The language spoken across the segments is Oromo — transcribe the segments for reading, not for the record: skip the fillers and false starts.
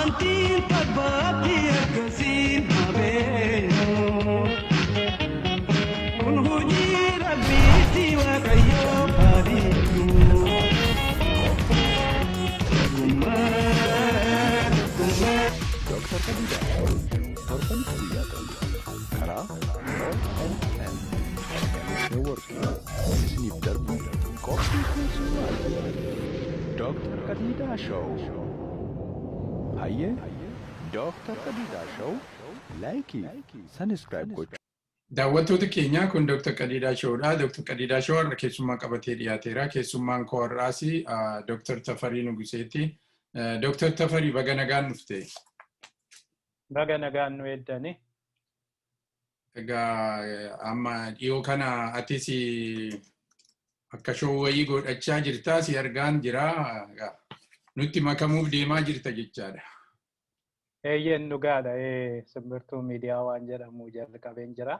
Amantiin tabbaatti akkasiin haa. Kun hojii Rabbiitti, Waaqayyoo baadiyyu. Tokkummaa, tokkummaa. Dr. Qadiidaa Show torbanitti guyyaa 1 karaa ONN Network isiniif darbu qophii keessummaati. Dr. Qadiidaa Show. Hayyee, Dr. Qadiidaa Show like, subscribe gochuu. Daawwattoota keenya, kun Dr. Qadiidaa Showdha. Dr. Qadiidaa Show har'a keessummaa qabatee dhiyaateera. Keessummaan koo har'aas Dr. Tafarii Nuguseeti. Dr. Tafarii, baga nagaan dhufte. Baga nagaan nu eeddani. Egaa amma dhiyoo kana atis akka show wayii godhachaa jirtaa, si argaan jira. Nutti makamuuf deemaa jirta jechaadha. Eeyyeen, dhugaadha. Simbirtuu Miidiyaa waan jedhamu jalqabeen jira.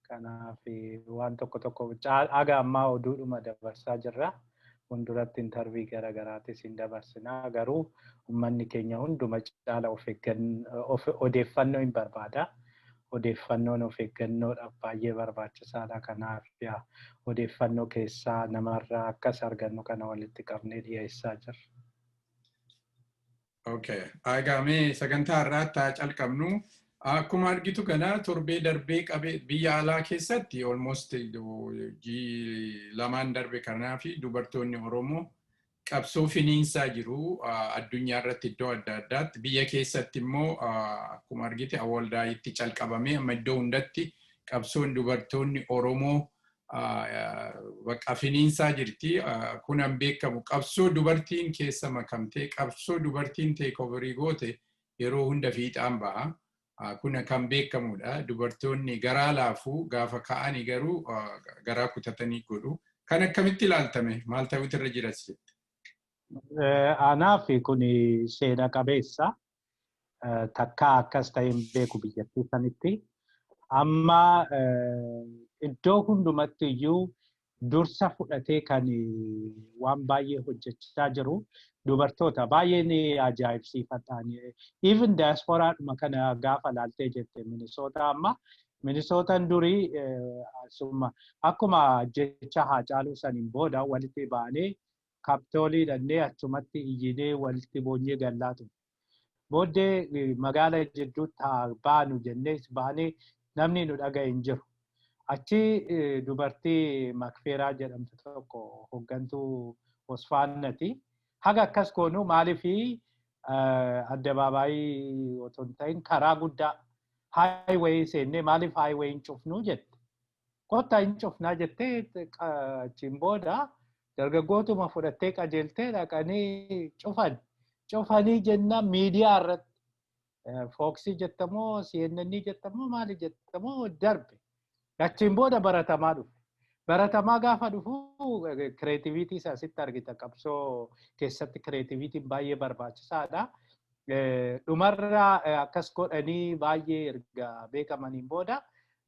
Kanaaf waan tokko tokko haga ammaa oduudhuma dabarsaa jirra. Fuulduratti interview garaagaraatis hin dabarsinaa. Garuu uummanni keenya hunduma caala of odeeffannoo hin barbaada. Odeeffannoon of eeggannoodhaaf baay'ee barbaachisaadha. Kanaaf odeeffannoo keessaa namarraa akkas argannu kana walitti qabnee dhiyeessaa jirra. Okay. Egaa mee sagantaa har'aatti haa calqabnu. Akkuma argitu kana torbee darbee qabee biyya alaa keessatti almost 2 darbe kanaa fi dubartoonni Oromoo qabsoo finiinsaa jiru addunyaa irratti iddoo adda addaatti. Biyya keessatti immoo akkuma argite Awwaldaayitti calqabamee amma iddoo hundatti qabsoon dubartoonni Oromoo bakka finiinsaa jirti. Kun an beekamu qabsoo dubartiin keessa makamtee, qabsoo dubartiin takeover goote yeroo hunda fiixaan baha. Kun kan beekamudha. Dubartoonni garaa laafuu, gaafa ka'anii garuu garaa kutatanii godhu. Kan akkamitti ilaaltame, maal ta'utu irra jira jette? Anaaf kun seena qabeessa. Takkaa akkas ta'e hin beeku biyyattii sanitti. Amma iddoo hundumatti iyyuu dursa fudhatee kan waan baay'ee hojjechaa jiru dubartoota baay'een ajaa'ibsiifadhaan. Even diasporaadhuma kana gaafa laaltee jette, Minisoota, amma Minisootaan durii akkuma jecha Haacaaluu saniin booda walitti ba'anii Capitolii dhannee achumatti iyyinee walitti boonyee gallaa ture. Booddee magaala jidduutti haa baanu jennee baanee namni nu dhaga'e hin jiru. Achi dubartii Makfeeraa jedhamtu tokko hooggantuu Osfaannati. Haga akkas goonu maaliifii addabaabaayii otoo hin ta'in karaa guddaa highway seennee maaliif highway hin cufnuu jette. Kottaa hin cufnaa jettee, achiin booda dargaggootuma fudhattee qajeeltee dhaqanii cufan. Cufanii jennaan miidiyaa irratti Foxii jettamoo, CNN jettamoo, maali jettamoo darbe. Achiin booda baratamaa dhufe. Baratamaa gaafa dhufu creativity isaa asitti argita. Qabsoo keessatti creativityn baay'ee barbaachisaadha. Dhumarra akkas godhanii baay'ee erga beekamaniin booda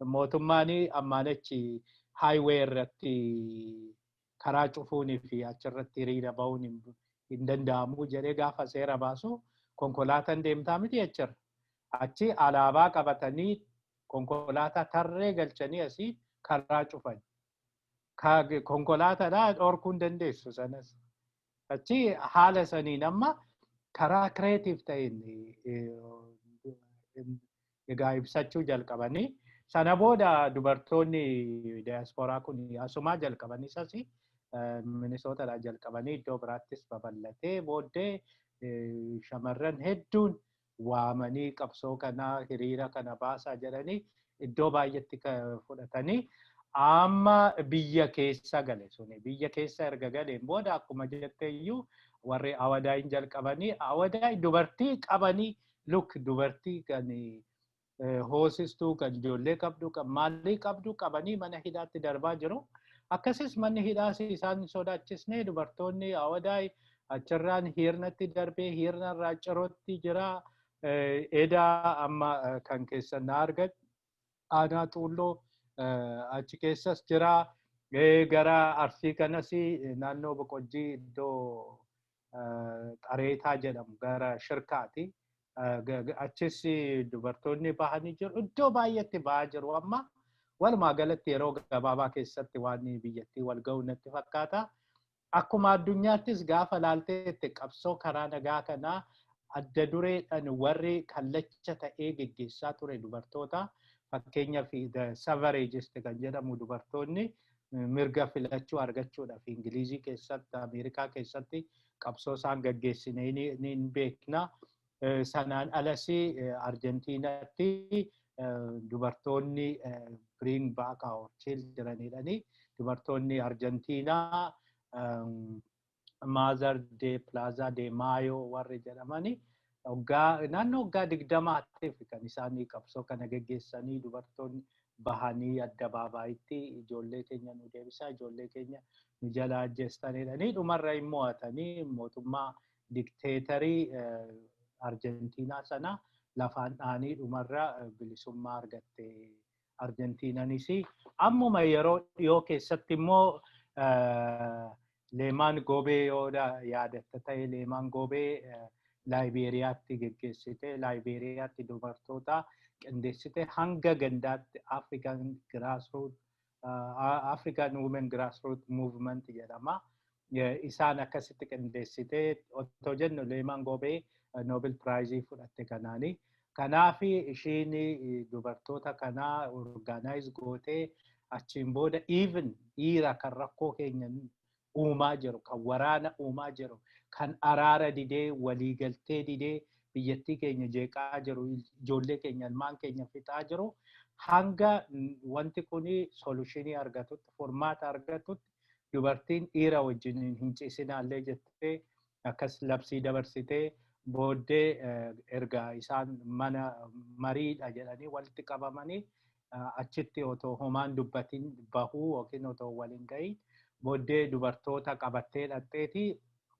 mootummaan ammaan achi highway irratti karaa cufuunii fi achirratti hiriira bahuun hin danda'amu jedhee gaafa seera baasu konkolaataan deemtaa miti achirra. Achi alaabaa qabatanii konkolaataa tarree galchanii asii karaa cufan. Konkolaataadhaa dhorkuu hin dandeessu sanas. Achi haala saniin amma karaa creative ta'een egaa ibsachuu jalqabanii, sana booda dubartoonni diyaasporaa kun asumaa jalqabanii, isas Minisootaadhaa jalqabanii iddoo biraattis babal'atee, booddee shamarran hedduun waamanii qabsoo kanaa hiriira kana baasaa jedhanii iddoo baay'eetti fudhatanii amma biyya keessa gale. Suni biyya keessa erga galeen booda akkuma jette iyyuu warri Awadaayin jalqabanii, Awadaay dubartii qabanii, look, dubartii kan hoosistuu, kan ijoollee qabdu, kan maalii qabdu qabanii mana hidhaatti darbaa jiru. Akkasis manni hidhaas isaan sodaachisnee dubartoonni Awadaay achirraan Hirnatti darbee, Hirnarraa Cirootti jira. Edaa amma kan keessan na argat aanaa Xuulloo achi keessas jira. Gara Arsii kanas naannoo Boqojjii iddoo Qareetaa jedhamu gara Shirkaati. Achis dubartoonni bahanii jiru. Iddoo baay'eetti bahaa jiru amma. Walumaa galatti yeroo gabaabaa keessatti waan biyyattii wal ga'u natti fakkaata. Akkuma addunyaattis gaafa laalteetti qabsoo karaa nagaa kanaa adda dureedhaan warri kallacha ta'ee geggeessaa ture dubartoota. Fakkeenyaaf, suffragist kan jedhamu, dubartoonni mirga filachuu argachuudhaaf Ingilizii keessatti, Ameerikaa keessatti qabsoo isaan gaggeessine ni beekna. Sanaan alas Arjentiinaatti dubartoonni "Bring back our children" jedhanii, dubartoonni Arjentiinaa Madres de Plaza de Mayo warri jedhamani waggaa naannoo waggaa 20tiif kan isaanii qabsoo kana geggeessanii, dubartoonni bahanii addabaabayitti "Ijoollee keenya nu deebisaa, ijoollee keenya nu jala ajjeestan" jedhanii, dhumarra hin mo'atanii, mootummaa dikteetarii Arjentiinaa sana lafaan dhahanii dhumarra bilisummaa argatte Arjentiinaanis. Ammuma yeroo dhiyoo keessatti immoo Leemaan Gobee yoo yaadatta ta'e, Leemaan Gobee Laayibeeriyaatti geggeessite, Laayibeeriyaatti dubartoota qindeessite, hanga gandaatti African Grassroot, African Women Grassroot Movement jedhama. Isaan akkasitti qindeessite otoo jennu Leemaan Gobee Nobel Prize fudhatte kanaani. Kanaaf ishiin dubartoota kanaa organize gootee, achiin booda even dhiira kan rakkoo keenya uumaa jiru, kan waraana uumaa jiru, kan araara didee, waliigaltee didee biyyattii keenya jeeqaa jiru, ijoollee keenya, ilmaan keenya fixaa jiru, hanga wanti kun solution argatutti, furmaata argatutti, dubartiin dhiira wajjin hin ciisinaallee jettee akkas labsii dabarsitee, booddee erga isaan mana mariidha jedhanii walitti qabamanii achitti otoo homaan dubbatin bahuu yookiin otoo waliin gahin, booddee dubartoota qabattee dhaqxeeti,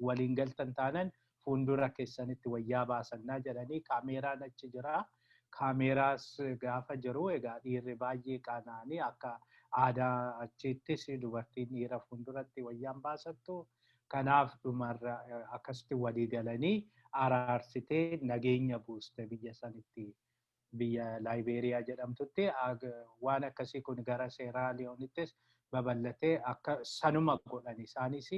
"Waliin galtan taanan fuuldura keessanitti wayyaa baasannaa" jedhanii, kaameeraan achi jira. Kaameeraas gaafa jiru egaa dhiirri baay'ee qaana'anii, akka aadaa achittis dubartiin dhiira fuulduratti wayyaan baasattu. Kanaaf dhumarra akkasitti walii galanii araarsitee nageenya buuste biyya sanitti, biyya Laayibeeriyaa jedhamtutti. Waan akkasii kun gara Seeraa Liyoonittis babal'atee akka sanuma godhan, isaanis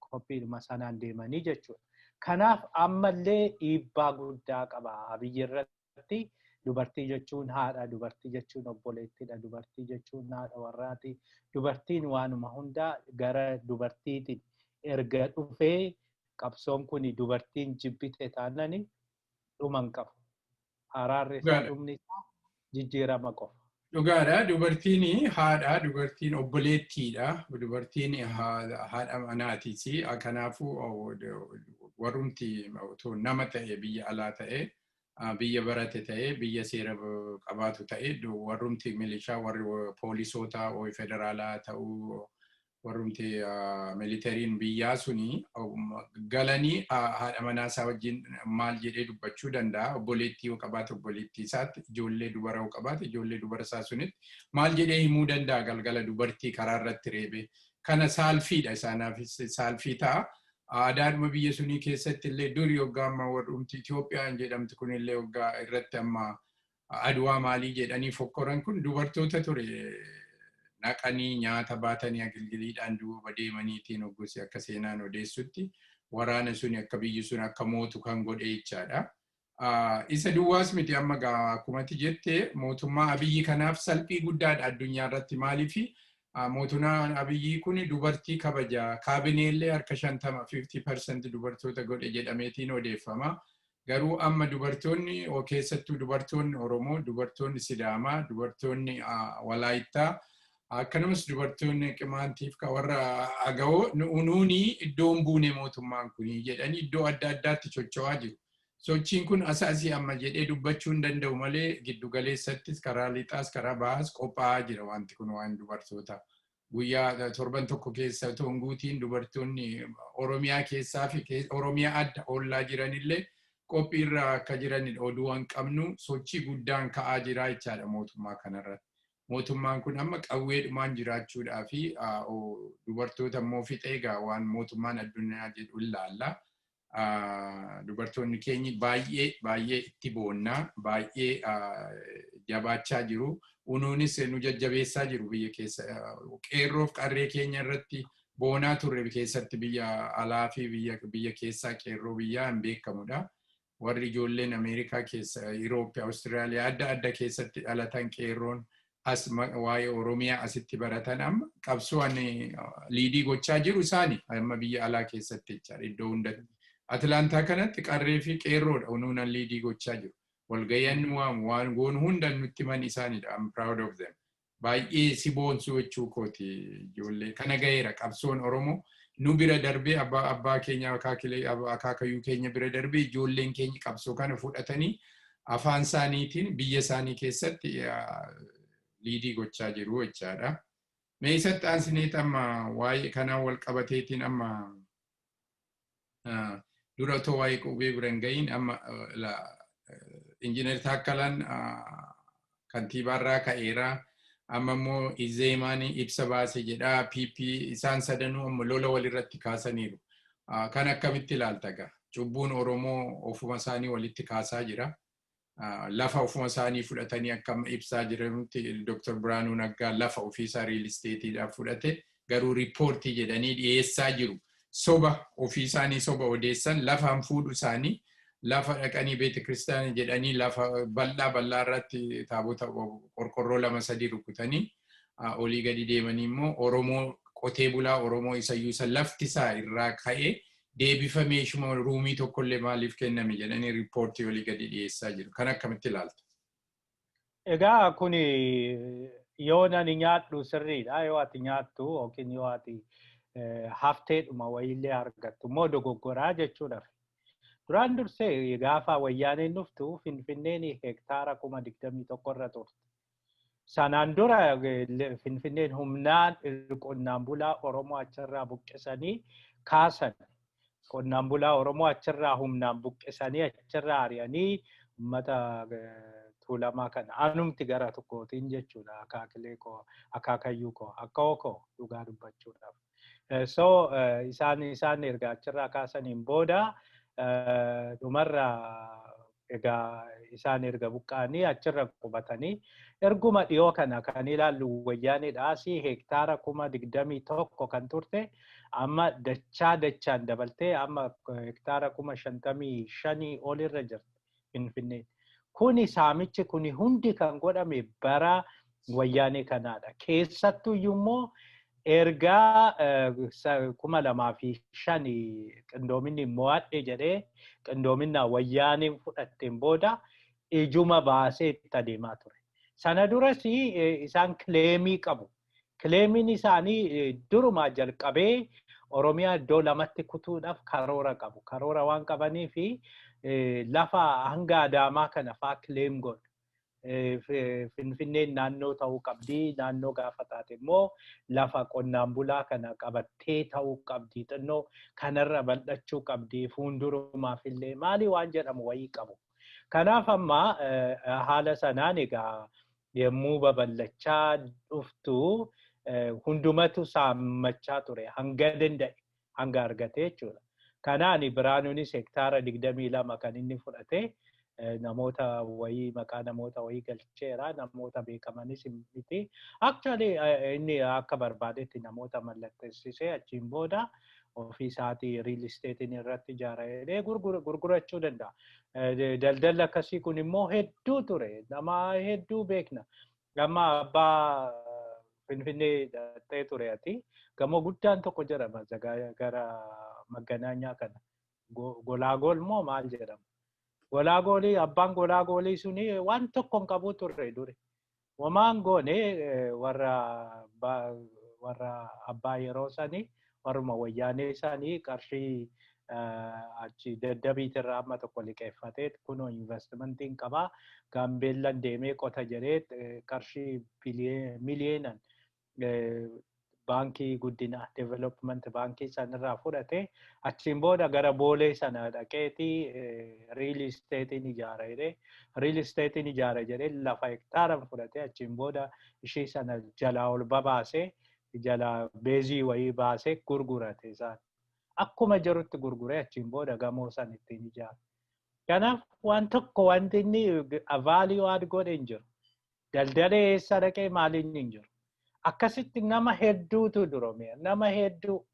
qophiidhuma sanaan deemanii jechuudha. Kanaaf ammallee dhiibbaa guddaa qaba Abiyyi irratti. Dubartii jechuun haadha, dubartii jechuun obboleettidha, dubartii jechuun haadha warraati. Dubartiin waanuma hundaa gara dubartiitiin erga dhufee, qabsoon kun dubartiin jibbite taanani dhuma hin qabu. Araarri isaa dhumni isaa jijjiirama qofa. Dhugaadha. Dubartiin haadha, dubartiin obboleettiidha. Dubartiin haadha manaatiis. Kanaafuu warrumti otoo nama ta'e, biyya alaa ta'e, biyya barate ta'e, biyya seera qabaatu ta'e, warrumti milishaa, warri poolisoota federaalaa ta'uu, warrumti militariin biyyaa suni galanii haadha manaa isaa wajjin maal jedhee dubbachuu danda'a? Obboleettii yoo qabaate obboleettii isaatti, ijoollee dubara yoo qabaate ijoollee dubara isaa sunitti maal jedhee himuu danda'a galgala dubartii karaa irratti reebe? Kana saalfiidha, isaanaafis saalfii ta'a. Aadaadhuma biyya sunii keessatti illee duri hoggaa amma warrumti Itoophiyaan jedhamtu kunillee hoggaa irratti amma Aduwaa maalii jedhanii fokkoran kun dubartoota ture naqanii nyaata baatanii agilgiliidhaan duuba deemaniitiin hoggusi akka seenaan odeessutti waraana suni akka biyyi sun akka mootu kan godhe jechaadha. Isa duwwaas miti, amma gaa akkumatti jette mootummaa Abiyyi kanaaf salphii guddaadha addunyaa irratti. Maaliifi, mootummaan Abiyyi kun dubartii kabaja, kaabineellee harka 50, 50% dubartoota godhe jedhameetiin odeeffama. Garuu amma dubartoonni, keessattuu dubartoonni Oromoo, dubartoonni Sidaamaa, dubartoonni Walaayittaa, akkanumas dubartoonni Qimaantiif kan warra Agawoo "Nuuni iddoon buune mootummaan kun" jedhanii iddoo adda addaatti socho'aa jiru. Sochiin kun asii amma jedhee dubbachuu hin danda'u malee giddu galeessattis, karaa lixaas karaa bahaas qophaa'aa jira wanti kun waan dubartoota. Guyyaa torban tokko keessa otoo hin guutiin dubartoonni Oromiyaa keessaa fi Oromiyaa adda ollaa jiranillee qophiirra akka jiranidha oduu waan qabnu, sochii guddaan ka'aa jira jechaadha mootummaa kanarratti. Mootummaan kun amma qawweedhumaan jiraachuudhaa fi dubartoota immoo fixee egaa waan mootummaan addunyaa jedhu ilaalla. Dubartoonni keenya baay'ee baay'ee itti boonnaa, baay'ee jabaachaa jiru. Unuunis nu jajjabeessaa jiru biyya keessa. Qeerroof qarree keenya irratti boonaa turre keessatti biyya alaa fi biyya keessaa qeerroo biyyaa hin beekamudha. Warri ijoolleen Ameerikaa keessa, Yurooppii, Awustiraaliyaa adda adda keessatti dhalatan, qeerroon as waa'ee Oromiyaa asitti baratan, amma qabsoo ani lead gochaa jiru isaani amma biyya alaa keessatti jechaadha iddoo hundatti. Atlaantaa kanatti qarree fi qeerroodha unuunan lead gochaa jiru. Walga'iin waamu, waan goonu hunda nutti himan isaanidha. I'm proud of them. Baay'ee si boonsuu jechuu kooti. Ijoollee kana gaheera. Qabsoon Oromoo nu bira darbee, abbaa keenya, akaakayyuu keenya bira darbee, ijoolleen keenya qabsoo kana fudhatanii afaan isaaniitiin biyya isaanii keessatti lead gochaa jiru jechaadha. Mee isatti aansineet amma waa'ee kanaan wal qabateetiin, amma dura otoo waa'ee qubee bira hin ga'iin, amma Injiinar Taakkalaan kantiibaarraa ka'eera. Amma immoo Izeemaan ibsa baase jedhaa, PP isaan sadanuu amma lola walirratti kaasaniiru. Kan akkamitti ilaalta gaa? Cubbuun Oromoo ofuma isaanii walitti kaasaa jira. Lafa ofuma isaanii fudhatanii akka amma ibsaa jiranutti Dr. Biraanuu Naggaa lafa ofiisaa real estateiidhaaf fudhate, garuu report jedhanii dhiyeessaa jiru. Soba ofii isaanii soba odeessan, lafaan fuudhu isaanii, lafa dhaqanii beete kiristaanii jedhanii lafa bal'aa bal'aa irratti taabota qorqorroo lama sadii rukutanii olii gadi deemanii immoo Oromoo qotee bulaa Oromoo isayyuu isa lafti isaa irraa ka'ee deebifamee ishuma ruumii tokkollee maaliif kenname jedhanii report olii gadi dhiyeessaa jiru. Kan akkamitti ilaalta? Egaa kuni yoo nani nyaadhu sirriidha. Yoo ati nyaattu yookiin yoo ati hafteedhuma wayiillee argattu immoo dogoggoraa jechuudha. Duraan dursee gaafa wayyaaneen dhuftu Finfinneen hektaara 21,000 irra turte. Sanaan dura Finfinneen humnaan qonnaan bulaa Oromoo achirraa buqqisanii kaasan. Qonnaan bulaa Oromoo achirraa humnaan buqqisanii achirraa ari'anii uummata Tuulamaa kana anumti gara tokkootiin jechuudha, akaakilee koo, akaakayyuu koo, akkoo koo, dhugaa dubbachuudhaaf. So isaan erga achirraa kaasaniin booda dhumarra egaa isaan erga buqqa'anii achirra qubatanii, erguma dhiyoo kana kan ilaallu wayyaanidhaas hektaara 21,000 kan turte amma dachaa dachaan dabaltee amma hektaara 55,000 olirra jirti Finfinneen. Kuni saamichi kuni hundi kan godhame bara wayyaanee kanaadha. Keessattuu immoo ergaa 2005 qindoominni mo'adhe jedhee qindoomina wayyaaneen fudhatteen booda ijuma baasee itti adeemaa ture. Sana duras isaan claim qabu. Claimiin isaanii durumaa jalqabee Oromiyaa iddoo lamatti kutuudhaaf karoora qabu. Karoora waan qabanii fi lafa hanga Adaamaa kana faa claim godhu. Finfinneen naannoo ta'uu qabdi. Naannoo gaafa taate immoo lafa qonnaan bulaa kana qabattee ta'uu qabdi. Xinnoo kanarra bal'achuu qabdi. Fuuldurumaaf illee maali waan jedhamu wayii qabu. Kanaaf amma haala sanaan egaa yommuu babal'achaa dhuftu hundumatu saammachaa ture hanga danda'e, hanga argate jechuudha. Kanaan Biraanuunis hektaara 22 kan inni fudhate namoota wayii, maqaa namoota wayii galcheera, namoota beekamanis miti. Actually inni akka barbaadetti namoota mallatteessisee achiin booda ofii isaatii real estateiin irratti ijaaree gurgurachuu danda'a. Daldalli akkasii kun immoo hedduu ture. Nama hedduu beekna. Amma abbaa Finfinnee ta'ee ture ati. Gamoo guddaan tokko jedhama gara Magganaanyaa kana. Golaagool moo maal jedhama? Golaagoolii, abbaan golaagoolii suni waan tokko hin qabu ture duri. Wamaan goone warra abbaa yeroo sanii, warruma wayyaanee sanii, qarshii achi daddabiitirraa amma tokko liqeeffatee, kunoo investmentiin qabaa, Gaambeellan deemee qota jedhee, qarshii miliyeenan baankii guddinaa, development baankii sanirraa fudhate. Achiin booda gara Boolee sana dhaqeeti real estateiin ijaara jedhee, real estateiin ijaara jedhee lafa hektaaran fudhate. Achiin booda ishii sana jalaa ol babaasee, jalaa beezii wayii baasee gurgurate isaan. Akkuma jirutti gurguree achiin booda gamoo san ittiin ijaara. Kanaaf waan tokko wanti inni value add godhe hin jiru. Daldala eessa dhaqee maaliin hin jiru. Akkasitti nama hedduutu durome. Nama hedduu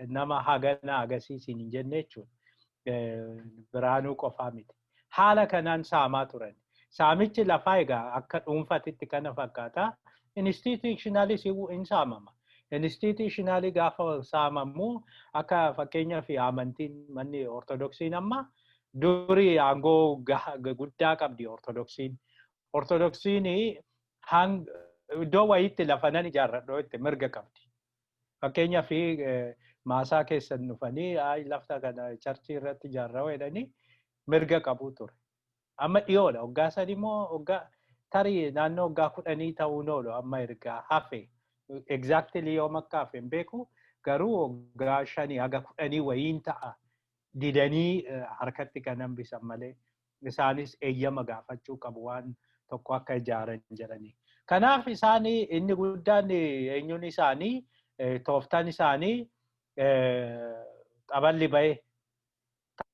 nama hagana agarsiisin hin jenne jechuudha. Biraanuu qofaa miti. Haala kanaan saamaa turan. Saamichi lafaa egaa akka dhuunfatitti kana fakkaata. Institutionalis hin saamama. Institutionally gaafa saamamu, akka fakkeenyaaf amantiin manni Ortodoksiin amma durii aangoo guddaa qabdi Ortodoksiin. Ortodoksiin iddoo wayiitti lafa nan ijaarradhoo itti mirga qabdi. Fakkeenyaaf maasaa keessan dhufanii lafta kana church irratti ijaarraa jedhanii mirga qabu ture. Amma dhiyoodha. Waggaa 3 immoo waggaa tarii naannoo waggaa 10 ta'uun oolu amma ergaa hafe. Exactly yoom akka hafe hin beeku, garuu waggaa 5 haga 10 wayiin ta'a. Didanii harkatti kan hambisan malee isaanis eeyyama gaafachuu qabu waan tokko akka ijaaran jedhanii. Kanaaf isaanii inni guddaan eenyuun isaanii, tooftaan isaanii, xaballi ba'e,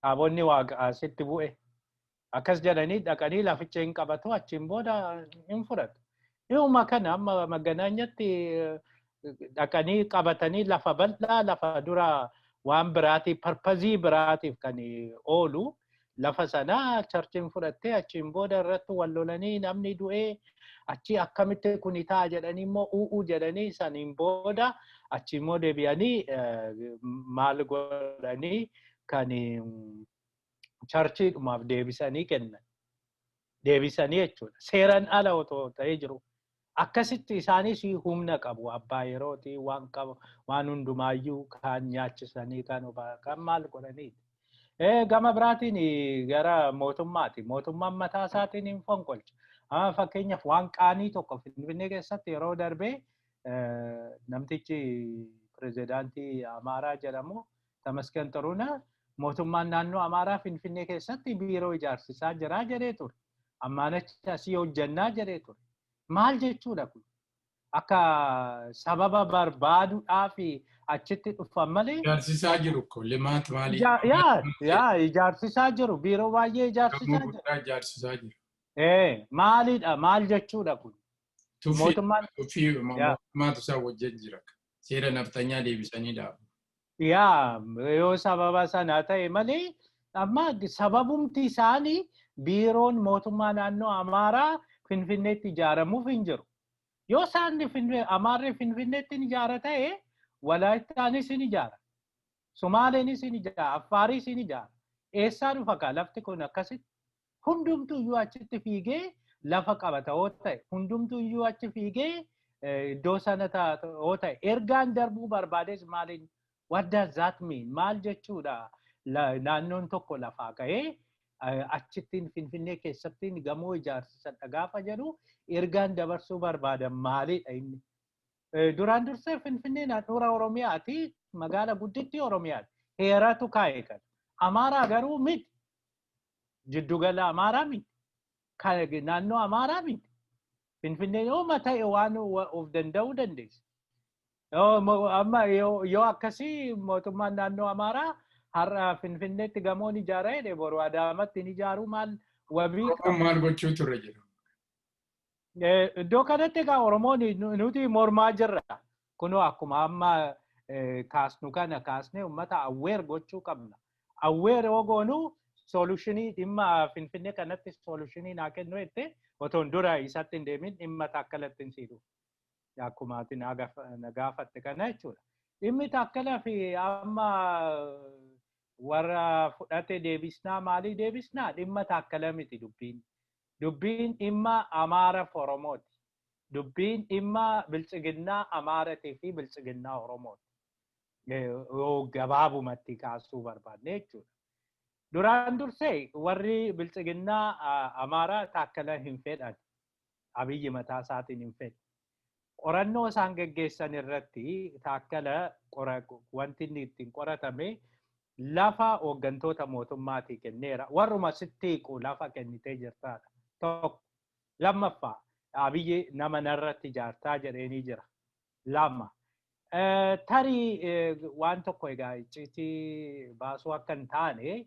taabonni waaqa asitti bu'e akkas jedhanii dhaqanii laficha hin qabatu, achiin booda hin fudhatu. Dhiyuma kana amma Maganaanyatti dhaqanii qabatanii lafa bal'aa, lafa dura waan biraatiif, purpose biraatiif kan oolu, lafa sana churchiin fudhattee achiin booda irratti wal lolanii namni du'ee, achi akkamitti kuni ta'a jedhanii immoo u'uu jedhanii, saniin booda achi immoo deebi'anii maal godhanii kan churchiidhumaaf deebisanii kennan. Deebisanii jechuudha. Seeraan ala otoo ta'ee jiru. Akkasitti isaanis humna qabu. Abbaa yerootii waan qabu, waan hundumaayyuu kan nyaachisanii kan maal godhaniiti. Gama biraatiin gara mootummaati. Mootummaan mataa isaatiin hin fonqolcha. Amma fakkeenyaaf waan qaanii tokko Finfinnee keessatti yeroo darbee namtichi pirezidaantii Amaaraa jedhamu Tamasgen Xurunaa mootummaan naannoo Amaaraa Finfinnee keessatti biiroo ijaarsisaa jira jedhee ture. Ammaan achi asii hojjannaa jedhee ture. Maal jechuudha kun? Akka sababa barbaaduudhaaf achitti dhufan malee. Ijaarsisaa jiru ko limaat maalii? Yaa, ijaarsisaa jiru, biiroo baay'ee ijaarsisaa jiru. Ijaarsisaa jiru. Maalidha, maal jechuudha kun? Mootummaan tuffii mootummaatu isaa wajjin jira. Seera naftanyaa deebisanii dhaabu. Yaa, yoo sababa sana ta'e malee amma sababumti isaanii biiroon mootummaa naannoo Amaaraa Finfinneetti ijaaramuuf hin jiru. Yoo isaan Amaarri Finfinneetti hin ijaara ta'e, Walaayittaanis hin ijaara. Sumaaleenis hin ijaara. Affaaris hin ijaara. Eessaa dhufa kaa lafti kun akkasitti? Hundumtuu iyyuu achitti fiigee lafa qabata yoo ta'e, hundumtuu iyyuu achi fiigee iddoo sana yoo ta'e, ergaan darbuu barbaades maaliin? What does that mean? Maal jechuudha? Naannoon tokko lafaa ka'ee achittiin Finfinnee keessatti gamoo ijaarsisadha gaafa jedhu, ergaan dabarsuu barbaadan maalidha inni? Duraan dursee Finfinneen handhuura Oromiyaati. Magaala guddittii Oromiyaati. Heeratu kaa'e kana. Amaaraa garuu miti. Jiddugala Amaaraa miti. Naannoo Amaaraa miti. Finfinneen yooma ta'e waan of danda'uu dandeessa. Amma yoo akkasii mootummaan naannoo Amaaraa har'a Finfinneetti gamoon ijaara jedhe, boru Adaamatti hin ijaaruu maal wabii qaba? Maal gochuu turre jedhu. Iddoo kanatti egaa Oromoon nuti mormaa jirra. Kunoo akkuma amma kaasnu kana kaasnee uummata aware gochuu qabna. Aware yoo goonu solution dhimma Finfinnee kanatti solution naa kennu jette, otoo dura isatti hin deemin dhimma Taakkalatti hin siidu. Akkuma ati na gaafatte kana jechuudha. Dhimmi Taakkala fi amma warra fudhate deebisnaa, maalii deebisnaa, dhimma Taakkala miti dubbiin. Dubbiin dhimma Amaara fi Oromooti. Dubbiin dhimma biltsiginnaa Amaaratii fi biltsiginnaa Oromooti. Yoo gabaabumatti kaasuu barbaanne jechuudha. Duraan dursee warri biltsiginnaa Amaaraa Taakkala hin fedhan. Abiyyi mataa isaatiin hin fedhu. Qorannoo isaan geggeessan irratti Taakkala wanti inni ittiin qoratame lafa hooggantoota mootummaatii kenneera. Warruma sitti hiiqu lafa kennitee jirtaadha. Tokko. Lammaffaa, Abiyyi nama narratti ijaartaa jedheenii jira. Lama. Tarii waan tokko egaa icciitii baasuu akka hin taane,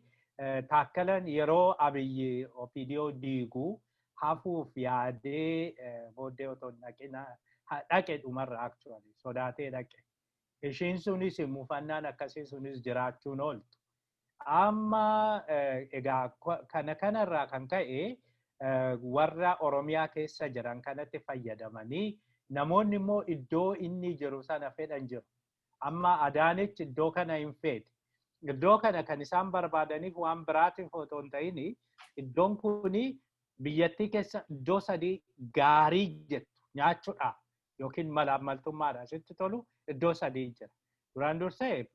Taakkalan yeroo Abiyyi OPDO diigu hafuuf yaadee booddee otoo dhaqina dhaqe, dhumarra actually sodaatee dhaqe. Ishiin sunis mufannaan akkasii sunis jiraachuun ooltu. Amma egaa kana kanarraa kan ka'e warra Oromiyaa keessa jiran kanatti fayyadamanii namoonni immoo iddoo inni jiru sana fedhan jiru. Amma Adaanech iddoo kana hin feete. Iddoo kana kan isaan barbaadaniif waan biraatiif otoo hin ta'in, iddoon kuni biyyattii keessa iddoo sadii gaarii jettu nyaachuudha yookiin malaammaltummaadha sitti tolu iddoo sadii jira. Duraan dursee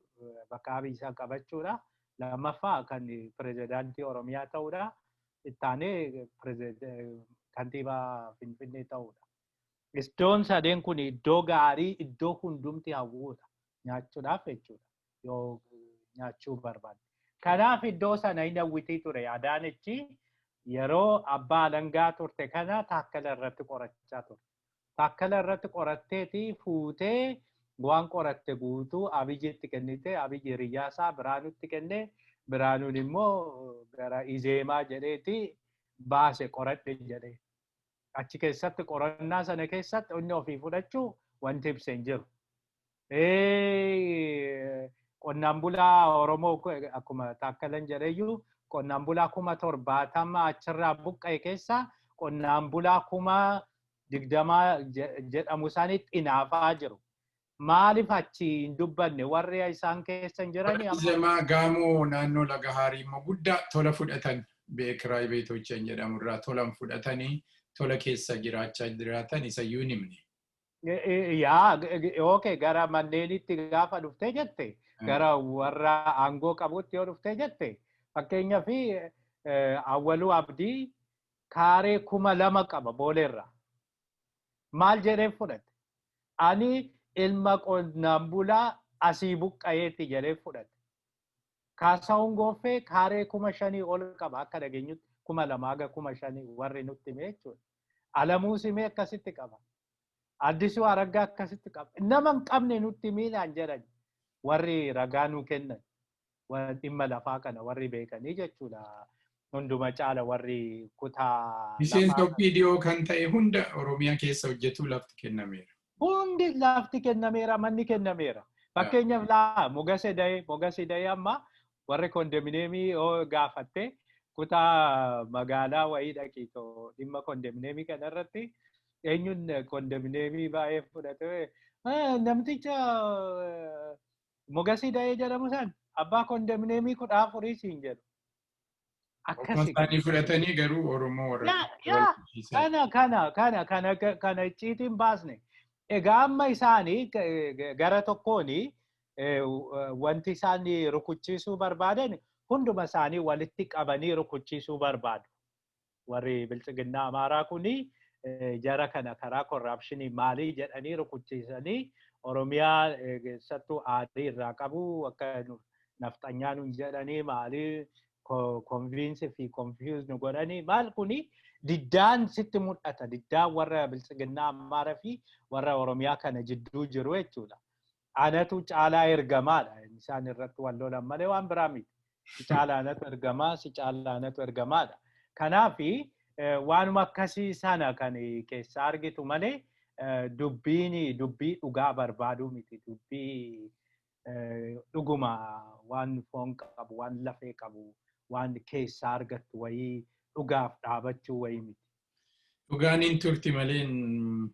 bakka Abiy isaa qabachuudha. Lammaffaa kan pirezidaantii Oromiyaa ta'uudha. Ittaanee kantiibaa Finfinnee ta'uudha. Iddoon sadeen kun iddoo gaarii, iddoo hundumti hawwuudha. Nyaachuudhaaf jechuudha. Yoo nyaachuu barbaadde. Kanaaf iddoo sana hin hawwitii ture. Adaanechi yeroo abbaa alangaa turte kana Taakkala irratti qorachaa turte. Taakkala irratti qoratteeti fuutee waan qoratte guutuu Abiyyitti kennite. Abiyyi hiriyyaa isaa Biraanutti kenne. Biraanuun immoo gara Izeemaa jedheeti baase, qoradhe jedhee. Achi keessatti, qorannaa sana keessatti, inni ofii fudhachuu wanti ibse hin jiru. Qonnaan bulaa Oromoo, akkuma Taakkalan jedheyyuu, qonnaan bulaa 70,000 achirraa buqqa'e keessa qonnaan bulaa 20,000 jedhamu isaaniitti hinaafaa jiru. Maaliif achi hin dubbanne warri isaan keessa hin jirani? Izemaa gaamoo naannoo Laga Haarii immoo guddaa tola fudhatan, beekiraa beetochan jedhamu irraa tolan fudhatanii tola keessa jiraachaa jiraatan isa iyyuu hin himne. Yaa, okay, gara manneenitti gaafa dhuftee jette, gara warra aangoo qabutti yoo dhuftee jette, fakkeenyaaf Awwaluu Abdii kaaree 2000 qaba Booleerraa. Maal jedhee fudhate? "Ani ilma qonnaan bulaa asii buqqa'eeti" jedhee fudhate. Kaasahuun Gooffee kaaree 5000 ol qaba, akka dhageenyutti 2000 haga 5000 warri nutti hime jechuudha. Alamuu Simee akkasitti qaba. Addisuu Araggaa akkasitti qaba. Nama hin qabne nutti miidhaan jedhan warri ragaa nuu kennan. Dhimma lafaa kana warri beekanii jechuudha. Hunduma caala warri kutaa. Miseensa OPDO kan ta'e hunda Oromiyaa keessa hojjetu lafti kennameera. Hundi lafti kennameera, manni kennameera. Fakkeenyaaf laa Mogase Dayee, Mogase Dayee amma warri kondominiyeemii yoo gaafatte, kutaa magaalaa wayii dhaqiitoo dhimma kondominiyeemii kanarratti eenyuun kondominiyeemii baay'ee fudhate, namticha Mogasii Dayee jedhamu san, abbaa kondominiyeemii 14 siin jedhu. Akkasi. Isaanii fudhatanii garuu Oromoo warra. Kana kana kana kana kana icciitiin baasne. Egaa amma isaanii gara tokkoon wanti isaan rukuchiisuu barbaadan, hunduma isaanii walitti qabanii rukuchiisuu barbaadu. Warri biltsiginnaa Amaaraa kuni jara kana karaa corruptionii maalii jedhanii rukuchiisanii Oromiyaa keessattuu aarii irraa qabu, akka nafxanyaa nun jedhanii maalii convince fi confuse nu godhanii maal kuni diddaan sitti mul'ata, diddaan warra biltsiginnaa Amaaraa fi warra Oromiyaa kana jidduu jiru jechuudha. Anatu caalaa ergamaadha. Isaan irratti wal lolan malee waan biraa miti. Si caalaa anatu ergamaa, si caalaa anatu ergamaadha. Kanaafi waanuma akkasii sana kan keessa argitu malee dubbiin dubbii dhugaa barbaaduu miti. Dubbii dhuguma waan foon qabu, waan lafee qabu, waan keessaa argattu wayii dhugaaf dhaabachuu wayii miti. Dhugaan hin turti malee hin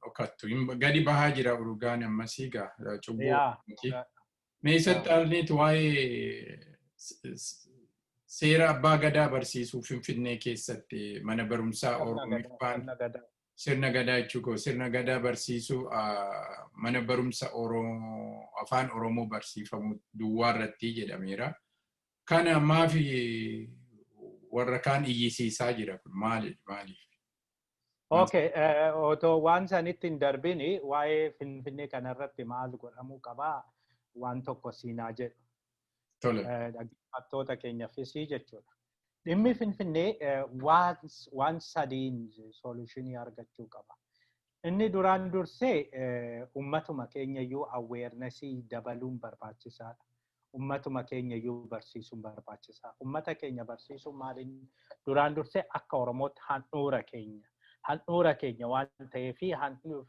dhokattu. Gadi bahaa jira dhugaan ammasii gaa cubbuu. Mee isatti alneetu waa'ee seera abbaa gadaa barsiisuu Finfinnee keessatti mana barumsaa Oromiffaan, sirna gadaa jechuu, sirna gadaa barsiisuu mana barumsa afaan Oromoo barsiifamu duwwaa irratti jedhameera. Kana maafi warra kaan iyyisiisaa jira kun, maali maaliif? Okay, otoo waan sanitti hin darbini, waa'ee Finfinnee kanarratti maal godhamuu qabaa waan tokko siinaa jedhu. Tole. Dhaggeeffattoota keenyaafis jechuudha. Dhimmi Finfinnee waan sadiin solutionii argachuu qaba. Inni duraan dursee uummatuma keenya iyyuu awarenessii dabaluun barbaachisaadha. Uummatuma keenya iyyuu barsiisuun barbaachisaa. Uummata keenya barsiisuun maaliin? Duraan dursee akka Oromootti handhuura keenya. Handhuura keenya waan ta'eef,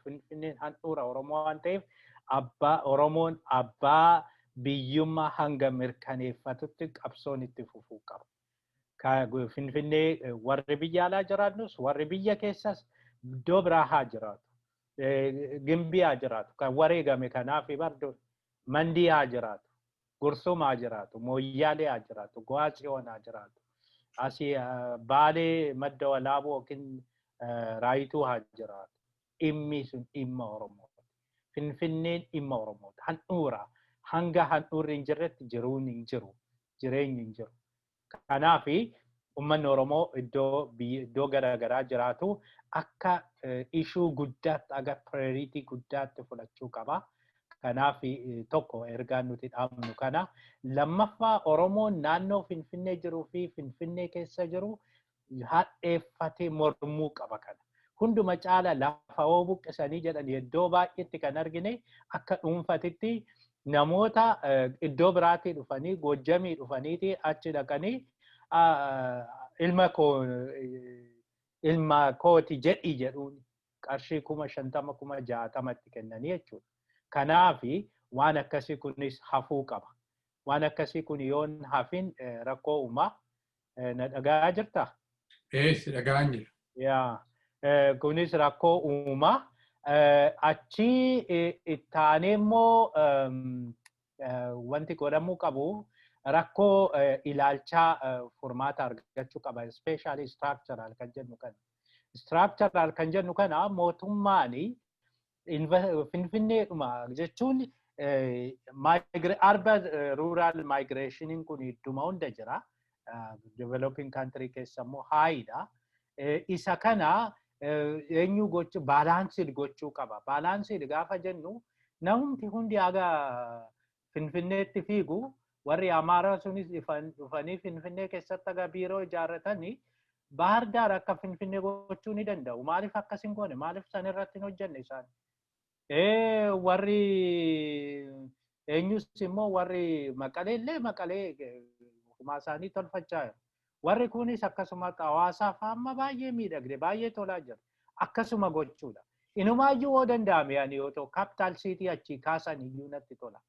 Finfinneen handhuura Oromoo waan ta'eef, abbaa Oromoon abbaa biyyummaa hanga mirkaneeffatutti qabsoon itti fufuu qaba. Finfinnee warri biyya alaa jiraannus, warri biyya keessas iddoo biraa haa jiraatu. Gimbii haa jiraatu. Kan wareegame kanaaf bardo Mandii haa jiraatu. Gursum haa jiraatu. Mooyyaalee haa jiraatu. Go'aa Tsiyoon haa jiraatu. Asii Baalee Madda Walaaboo yookiin Raayituu haa jiraatu. Dhimmi sun dhimma Oromooti. Finfinneen dhimma Oromooti. Handhuura. Hanga handhuurri hin jirretti jiruun hin jiru. Jireenyi hin jiru. Kanaaf uummanni Oromoo iddoo garaagaraa jiraatu akka issue guddaatti, akka priority guddaatti fudhachuu qaba. Kanaaf tokko ergaan nuti dhaabnu kana. Lammaffaa, Oromoon naannoo Finfinnee jiruu fi Finfinnee keessa jiru hadheeffatee mormuu qaba kana. Hunduma caala lafa hoo buqqisanii jedhan, iddoo baay'eetti kan argine akka dhuunfatitti namoota iddoo biraatii dhufanii, Goojjamii dhufaniiti achi dhaqanii "Ilma koo, ilma kooti" jedhi jedhuun qarshii 50,000, 60,000tti kennanii jechuudha. Kanaafi waan akkasii kunis hafuu qaba. Waan akkasii kun yoon hafin rakkoo uumaa. Na dhagaa jirtaa? Ee, si dhagaan jira. Yaa, kunis rakkoo uumaa. Achi ittaanee immoo wanti godhamuu qabu rakkoo ilaalchaa furmaata argachuu qaba. Especially structural kan jennu kana. Structural kan jennu kana mootummaan Finfinneedhuma jechuun urban rural migrationiin kun idduma hunda jira. Developing country keessa immoo highdha. Isa kana eenyu gochuu, balanced gochuu qaba. Balanced gaafa jennu, namumti hundi haga Finfinneetti fiigu, warri Amaaraa sunis dhufanii Finfinnee keessatti haga biiroo ijaarratanii, Bahar Daar akka Finfinnee gochuu ni danda'u. Maaliif akkas hin goone? Maaliif san irratti hin hojjenne isaan? Warri eenyus immoo, warri Maqalee illee Maqalee ofumaa isaanii tolfachaa jiru. Warri kunis akkasuma hawaasaaf amma baay'ee miidhagde, baay'ee tolaa jira. Akkasuma gochuudha. Inumaayyuu yoo danda'ame, ani yoo ta'u capital city achii kaasan iyyuu natti tola.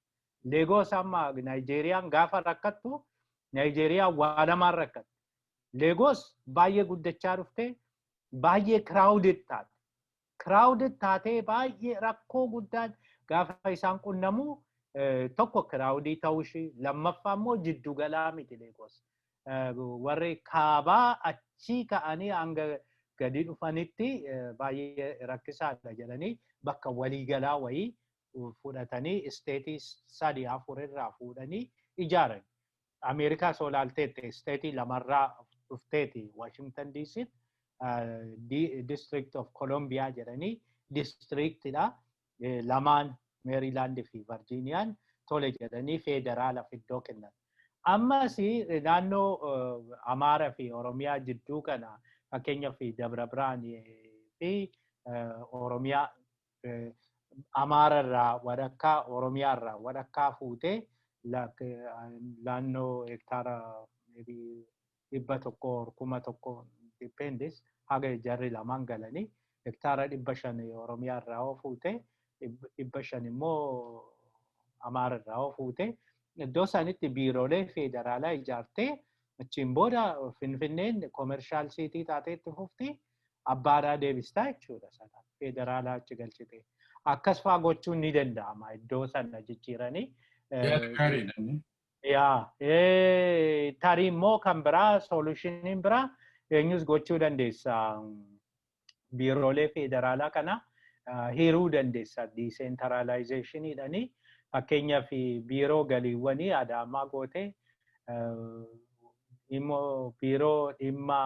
Leegoos amma Naayijeeriyaan gaafa rakkattu, Naayijeeriyaan waa lamaan rakkatte. Leegoos baay'ee guddachaa dhufte, baay'ee crowded taate. Crowded taatee baay'ee rakkoo guddaan gaafa isaan qunnamu, tokko crowdii ta'uu ishee, lammaffaa immoo jiddugalaa miti Leegoos. Warri kaabaa achii ka'anii hanga gadi dhufanitti baay'ee rakkisaadha jedhanii bakka waliigalaa wayii fudhatanii stateii sadii afur irraa fuudhanii ijaaran. Ameerikaa soo ilaalteette, stateii lamarraa dhufteeti Washington DC, District of Columbia jedhanii districtidha. Lamaan, Maryland fi Virginiyaan tole jedhanii federaalaaf iddoo kennan. Ammas naannoo Amaaraa fi Oromiyaa jidduu kana, fakkeenyaaf Dabra Birhaan fi Oromiyaa, Amaara irraa walakkaa, Oromiyaa irraa walakkaa fuutee naannoo hektaara 100, 1000, depends, haga jarri lamaan galanii hektaara 500 Oromiyaa irraa yoo fuute, 500 immoo Amaara irraa yoo fuute, iddoo isaanitti biiroolee federaalaa ijaartee, achiin booda Finfinneen commercial city taatee itti fufti, abbaadhaa deebistaa jechuudha sana federaalaa achi galchite. Akkas fa'aa gochuun ni danda'ama iddoo sana jijjiiranii. Yaa, tarii immoo kan biraa, solutioniin biraa eenyus gochuu dandeessa. Biiroolee federaalaa kana hiruu dandeessa decentralizationiidhanii. Fakkeenyaaf biiroo galiiwwanii Adaamaa gootee, immoo biiroo dhimma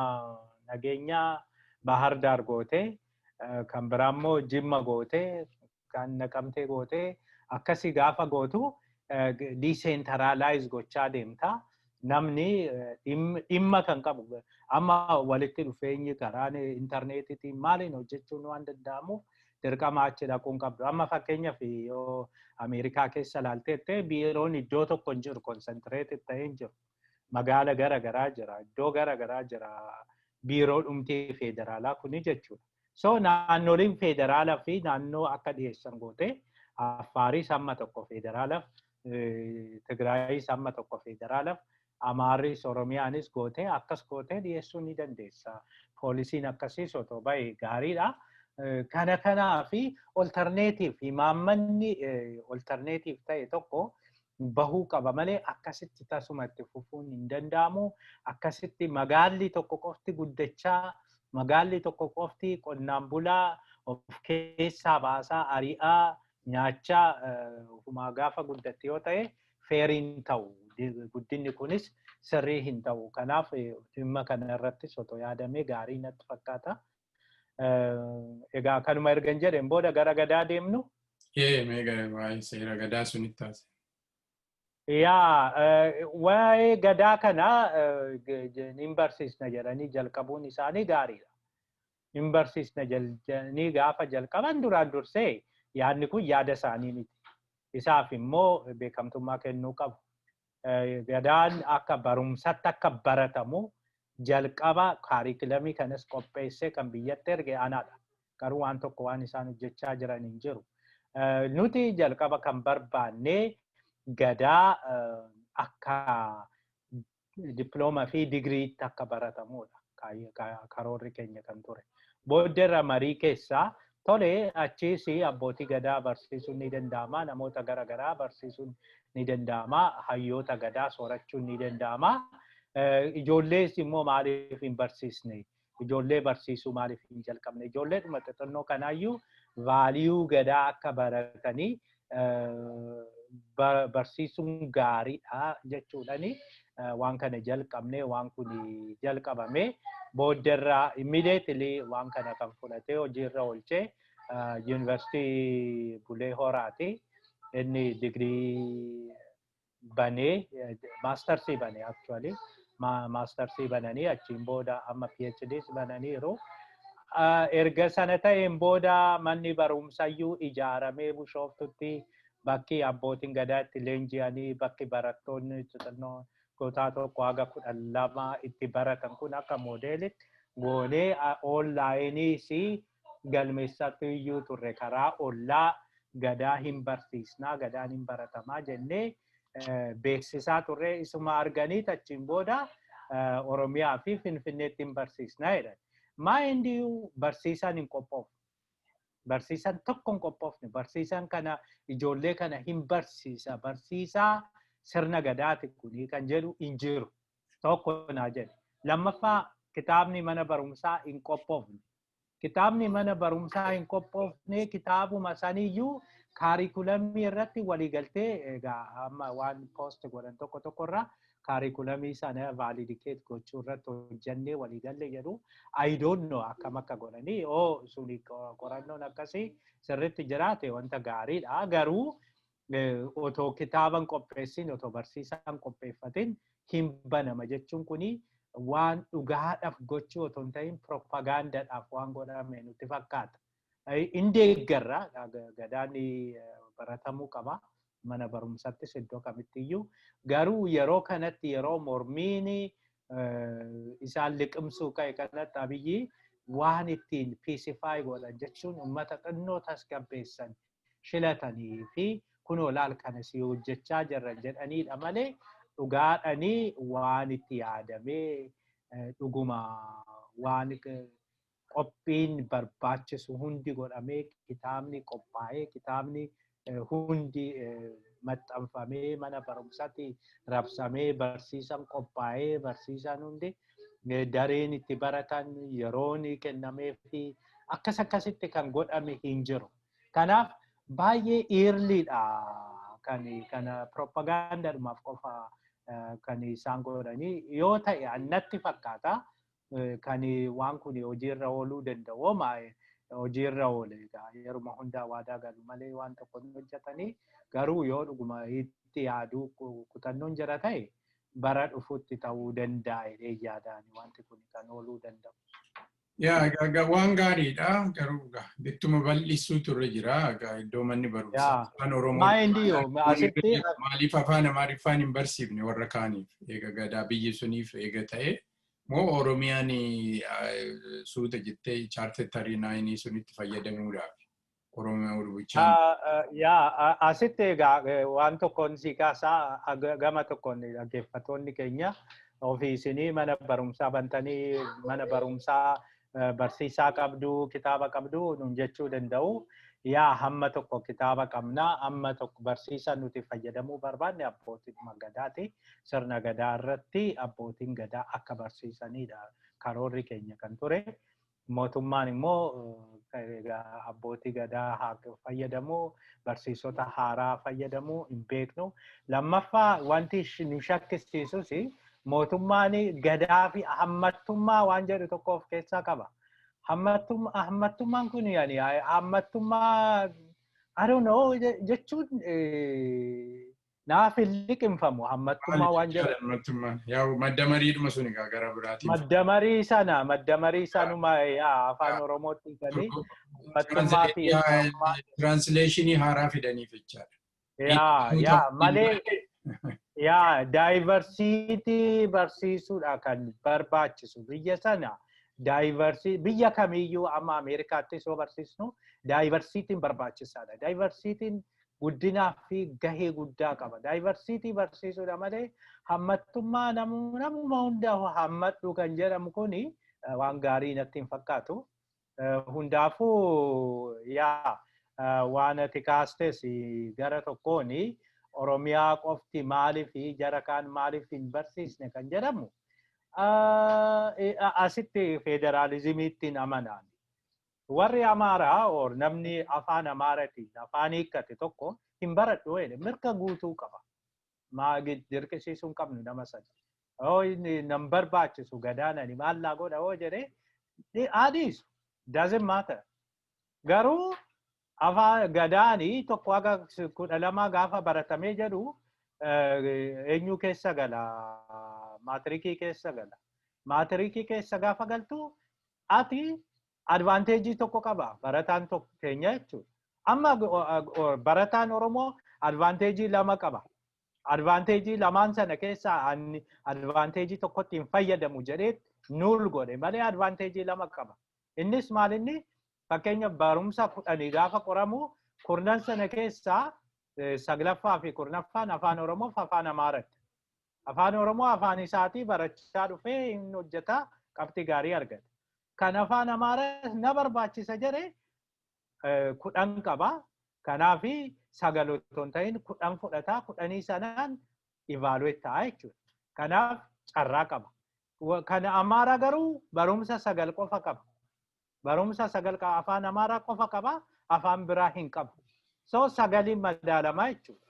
nageenyaa Bahar Daar gootee, kan biraa immoo Jimma gootee, kan Naqamtee gootee, akkasii gaafa gootu decentralize gochaa deemta. Namni dhimma kan qabu amma walitti dhufeenyi karaa intarneetiitiin maaliin hojjechuun waan danda'amuuf Dirqama achi dhaquun qabdu. Amma fakkeenyaaf yoo Ameerikaa keessa ilaalteette, biiroon iddoo tokko hin jiru, concentrated ta'ee hin jiru. Magaala gara garaa jira, iddoo gara garaa jira biiroo dhumtii federaalaa kuni jechuudha. So naannoleen federaalaa fi naannoo akka dhiyeessan goote, Affaaris hamma tokko federaalaaf, Tigraayis hamma tokko federaalaaf, Amaarris Oromiyaanis gootee akkas gootee dhiyeessuu ni dandeessa. Poolisiin akkasiis otoo bahe gaariidha. Kana kanaa fi alternative, imaammanni alternative ta'e tokko bahuu qaba malee akkasitti tasuma itti fufuun hin danda'amu. Akkasitti magaalli tokko qofti guddachaa, magaalli tokko qofti qonnaan bulaa of keessaa baasaa, ari'aa, nyaachaa ofumaa gaafa guddatti yoo ta'e fair hin ta'u. Guddinni kunis sirrii hin ta'u. Kanaaf dhimma kana irrattis otoo yaadamee gaarii natti fakkaata. Egaa kanuma ergan jedheen booda gara gadaa deemnu. Ee, mee waa'ee seera gadaa sunitti taasise. Yaa, waa'ee gadaa kana hin barsiisna jedhanii jalqabuun isaanii gaariidha. Hin barsiisna jedhanii gaafa jalqaban duraan dursee yaadni kun yaada isaanii miti. Isaaf immoo beekamtummaa kennuu qabu. Gadaan akka barumsatti akka baratamu jalqaba curriculum kanas qopheessee kan biyyatti erge anaadha. Garuu waan tokko waan isaan hojjechaa jiran hin jiru. Nuti jalqaba kan barbaanne gadaa akka dippiloomaa fi digiriitti akka baratamudha. Karoorri keenya kan ture. Booddeerra marii keessaa tole, achiis abbootii gadaa barsiisuun ni danda'ama, namoota garaagaraa barsiisuun ni danda'ama, hayyoota gadaa soorachuun ni danda'ama. Ijoollees immoo maaliif hin barsiisne? Ijoollee barsiisuu maaliif hin jalqabne? Ijoollee dhuma xixinnoo kanaayyuu value gadaa akka baratanii barsiisuun gaariidha jechuudhani waan kana jalqabne. Waan kun jalqabame booddeerraa immediately waan kana kan fudhatee hojiirra oolchee Yuunivarsiitii Bulee Horaati. Inni digirii banee, maastarsii banee, actually maastarsii bananii achiin booda amma PhDs bananiiru. Erga sana ta'een booda manni barumsayyuu ijaaramee Bishooftutti bakki abbootiin gadaa itti leenji'anii, bakki barattoonni xixinnoo kutaa 1 haga 12 itti baratan kun akka moodeelitti goonee onlaayiniis galmeessatti iyyuu turre. Karaa ollaa gadaa hin barsiisnaa, gadaan hin baratamaa jennee beeksisaa turre. Isuma arganii achiin booda Oromiyaa fi Finfinneetti hin barsiisnaa jedhan. Mind you, barsiisaan hin qophoofne. Barsiisaan tokko hin qophoofne. Barsiisaan kana ijoollee kana hin barsiisa. Barsiisaa sirna gadaati kuni kan jedhu hin jiru. Tokko naa jedhe. Lammaffaa, kitaabni mana barumsaa hin qophoofne. Kitaabni mana barumsaa hin qophoofne. Kitaabuma saniyyuu curriculum irratti waliigaltee, egaa amma waan post godhan tokko tokko irraa curriculum sana validate gochuu irratti hojjannee waliigalle jedhu. I don't know akkam akka godhanii. Oo, suni qorannoon akkasii sirriitti jiraate wanta gaariidha. Garuu otoo kitaaban qopheessin, otoo barsiisaan qopheeffatin hin banama jechuun kuni waan dhugaadhaaf gochuu otoo hin ta'in propagaandaadhaaf waan godhame nutti fakkaata. In deeggarra, gadaan baratamuu qaba. Mana barumsattis iddoo kamittiyyuu. Garuu yeroo kanatti, yeroo mormiin isaan liqimsuu ka'e kanatti, Abiyyi waan ittiin pacify godhan jechuun uummata xinnoo tasgabbeessan shilatanii fi kunoo laal kana si hojjechaa jirra jedhaniidha malee dhugaadhanii waan itti yaadamee dhuguma waan qophiin barbaachisu hundi godhamee, kitaabni qophaa'ee, kitaabni hundi maxxanfamee, mana barumsaatti rabsamee, barsiisan qophaa'ee, barsiisan hundi dareen itti baratan yeroon kennamee fi akkas akkasitti kan godhame hin jiru. Kanaaf baay'ee early dha kan kana propagaandaadhumaaf qofa kan isaan godhanii yoo ta'e annatti fakkaata. Kan waan kun hojiirra ooluu danda'u hojiirra oole yeruma hundaa waadaa galu malee waan tokko hin hojjetanii. Garuu yoo dhuguma itti yaaduu kutannoon jira ta'e bara dhufutti ta'uu danda'a jedhee yaadaan wanti kun kan ooluu danda'u. Yaa, waan gaariidha, garuu bittuma bal'isuutu irra jira iddoo manni barumsaa afaan Oromoo. Maaliif afaan Amaariffaan hin barsiifne warra kaaniif? Eega gadaa biyyi suniif eega ta'e moo Oromiyaan suuta jettee charter 9 sunitti fayyadamuudhaaf Oromiyaa bulchaa. Yaa, asitti egaa waan tokkoon si kaasaa. Gama tokkoon dhaggeeffattoonni keenya ofii isinii mana barumsaa bantanii, mana barumsaa barsiisaa qabdu, kitaaba qabdu nun jechuu danda'u. Yaa, hamma tokko kitaaba qabna, hamma tokko barsiisaa nuti fayyadamuu barbaanne abbootiin gadaati. Sirna gadaa irratti abbootiin gadaa akka barsiisanidha karoorri keenya kan ture. Mootummaan immoo abbootii gadaa fayyadamuu, barsiisota haaraa fayyadamuu hin beeknu. Lammaffaa, wanti nu shakkisiisus mootummaan gadaa fi hammattummaa waan jedhu tokko of keessaa qaba. Hammattummaan kun yani hammattummaa, I don't know, jechuun naaf hin liqimfamu hammattummaa waan jedhu. Yaa, madda mariidhuma sun egaa gara biraatiin. Madda marii sana, madda marii sanuma, yaa, afaan Oromootti galii hammattummaa fi. Translation haaraa fidaniif jechaadha. Yaa, malee yaa, diversity barsiisuudha kan barbaachisu biyya sana. Diversity biyya kamiyyuu, amma Ameerikaattis yoo barsiisnu, diversityn barbaachisaadha. Diversityn guddinaa fi gahee guddaa qaba. Diversity barsiisuudha malee hammattummaa namuma hunda hammadhu kan jedhamu kuni waan gaarii natti hin fakkaatu. Hundaafuu, yaa, waan ati kaastes gara tokkoon Oromiyaa qofti maaliif, jara kaan maaliif hin barsiisne kan jedhamu, asitti federaalizimiitti amanaan. Warri Amaaraa or namni afaan Amaaratiin afaan hiikkate tokko hin baradhu jedhe mirga guutuu qaba. Maa dirqisiisuu hin qabnu nama sana. Yoo inni nan barbaachisu gadaanani maallaa godha hoo jedhee adiisu, doesn't matter. Garuu afaan gadaanii 1 haga 12 gaafa baratamee jedhu eenyu keessa gala? Maatirikii keessa gala. Maatirikii keessa gaafa galtu ati advantage tokko qaba barataan tokko keenya jechuudha. Amma barataan Oromoo advantage lama qaba. Advantage lamaan sana keessaa advantage tokkotti hin fayyadamu jedhee nuul godhe malee advantage lama qaba. Innis maal? Inni fakkeenya barumsa 10 gaafa qoramu, 10 sana keessaa saglaffaa fi 10ffaan afaan Oromoo fi afaan Amaaraatti. Afaan Oromoo afaan isaatii barachaa dhufee hin hojjeta, qabxii gaarii argata. Kan afaan Amaaraa na barbaachisa jedhee 10 qaba. Kanaafi sagal otoo hin ta'in 10 fudhataa, 10 sanaan evaluate ta'a jechuudha. Kanaaf carraa qaba. Kan Amaaraa garuu barumsa sagal qofa qaba. Barumsa sagal afaan Amaaraa qofa qaba, afaan biraa hin qabu. So sagaliin madaalamaa jechuudha.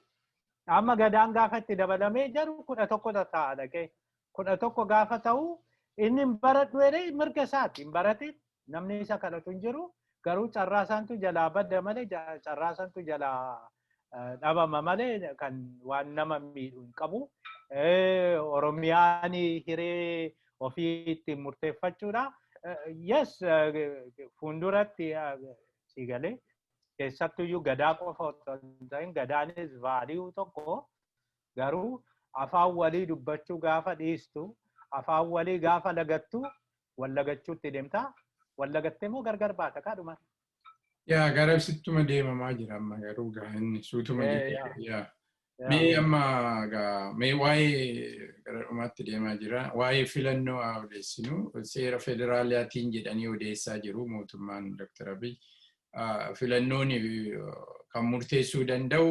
Amma gadaan gaafa itti dabalamee jiru 11 ta'a dhaqee. 11 gaafa ta'u, inni hin baradhu jedhee mirga isaati. Hin baratin, namni isa kadhatu hin jiru. Garuu carraa isaantu jalaa badda malee, carraa isaantu jalaa dhabama malee kan waan nama miidhu hin qabu. Oromiyaan hiree ofii ittiin murteeffachuudha. Yes, fuulduratti si galee keessattuyyuu gadaa qofa otoo hin ta'in gadaanis value tokko, garuu afaan walii dubbachuu gaafa dhiistu, afaan walii gaafa lagattu, wal lagachuutti deemtaa, wal lagattee immoo gargar baata kaadhuma. Yaa, gara sittuma deemamaa jira amma garuu gaa inni suutuma jira. Yaa. Mee amma gaa mee waa'ee gara dhumaatti deemaa jira. Waa'ee filannoo haa odeessinu. Seera federaalaatiin jedhanii odeessaa jiru mootummaan Dr. Abiy. Filannoon kan murteessuu danda'u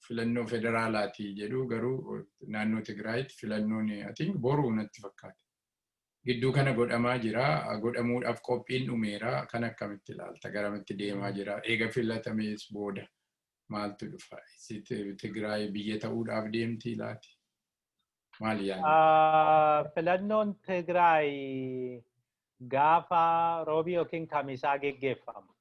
filannoo federaalaati jedhu, garuu naannoo Tigraayitti filannoon ati boruu natti fakkaata. Gidduu kana godhamaa jira. Godhamuudhaaf qophiin dhumeera. Kan akkamitti ilaalta? Garamitti deemaa jira? Eega filatamees booda maaltu dhufa? Tigraay biyya ta'uudhaaf deemti laati? Maali yaadni? Filannoon Tigraay gaafa roobii yookiin kamisaa geggeeffama.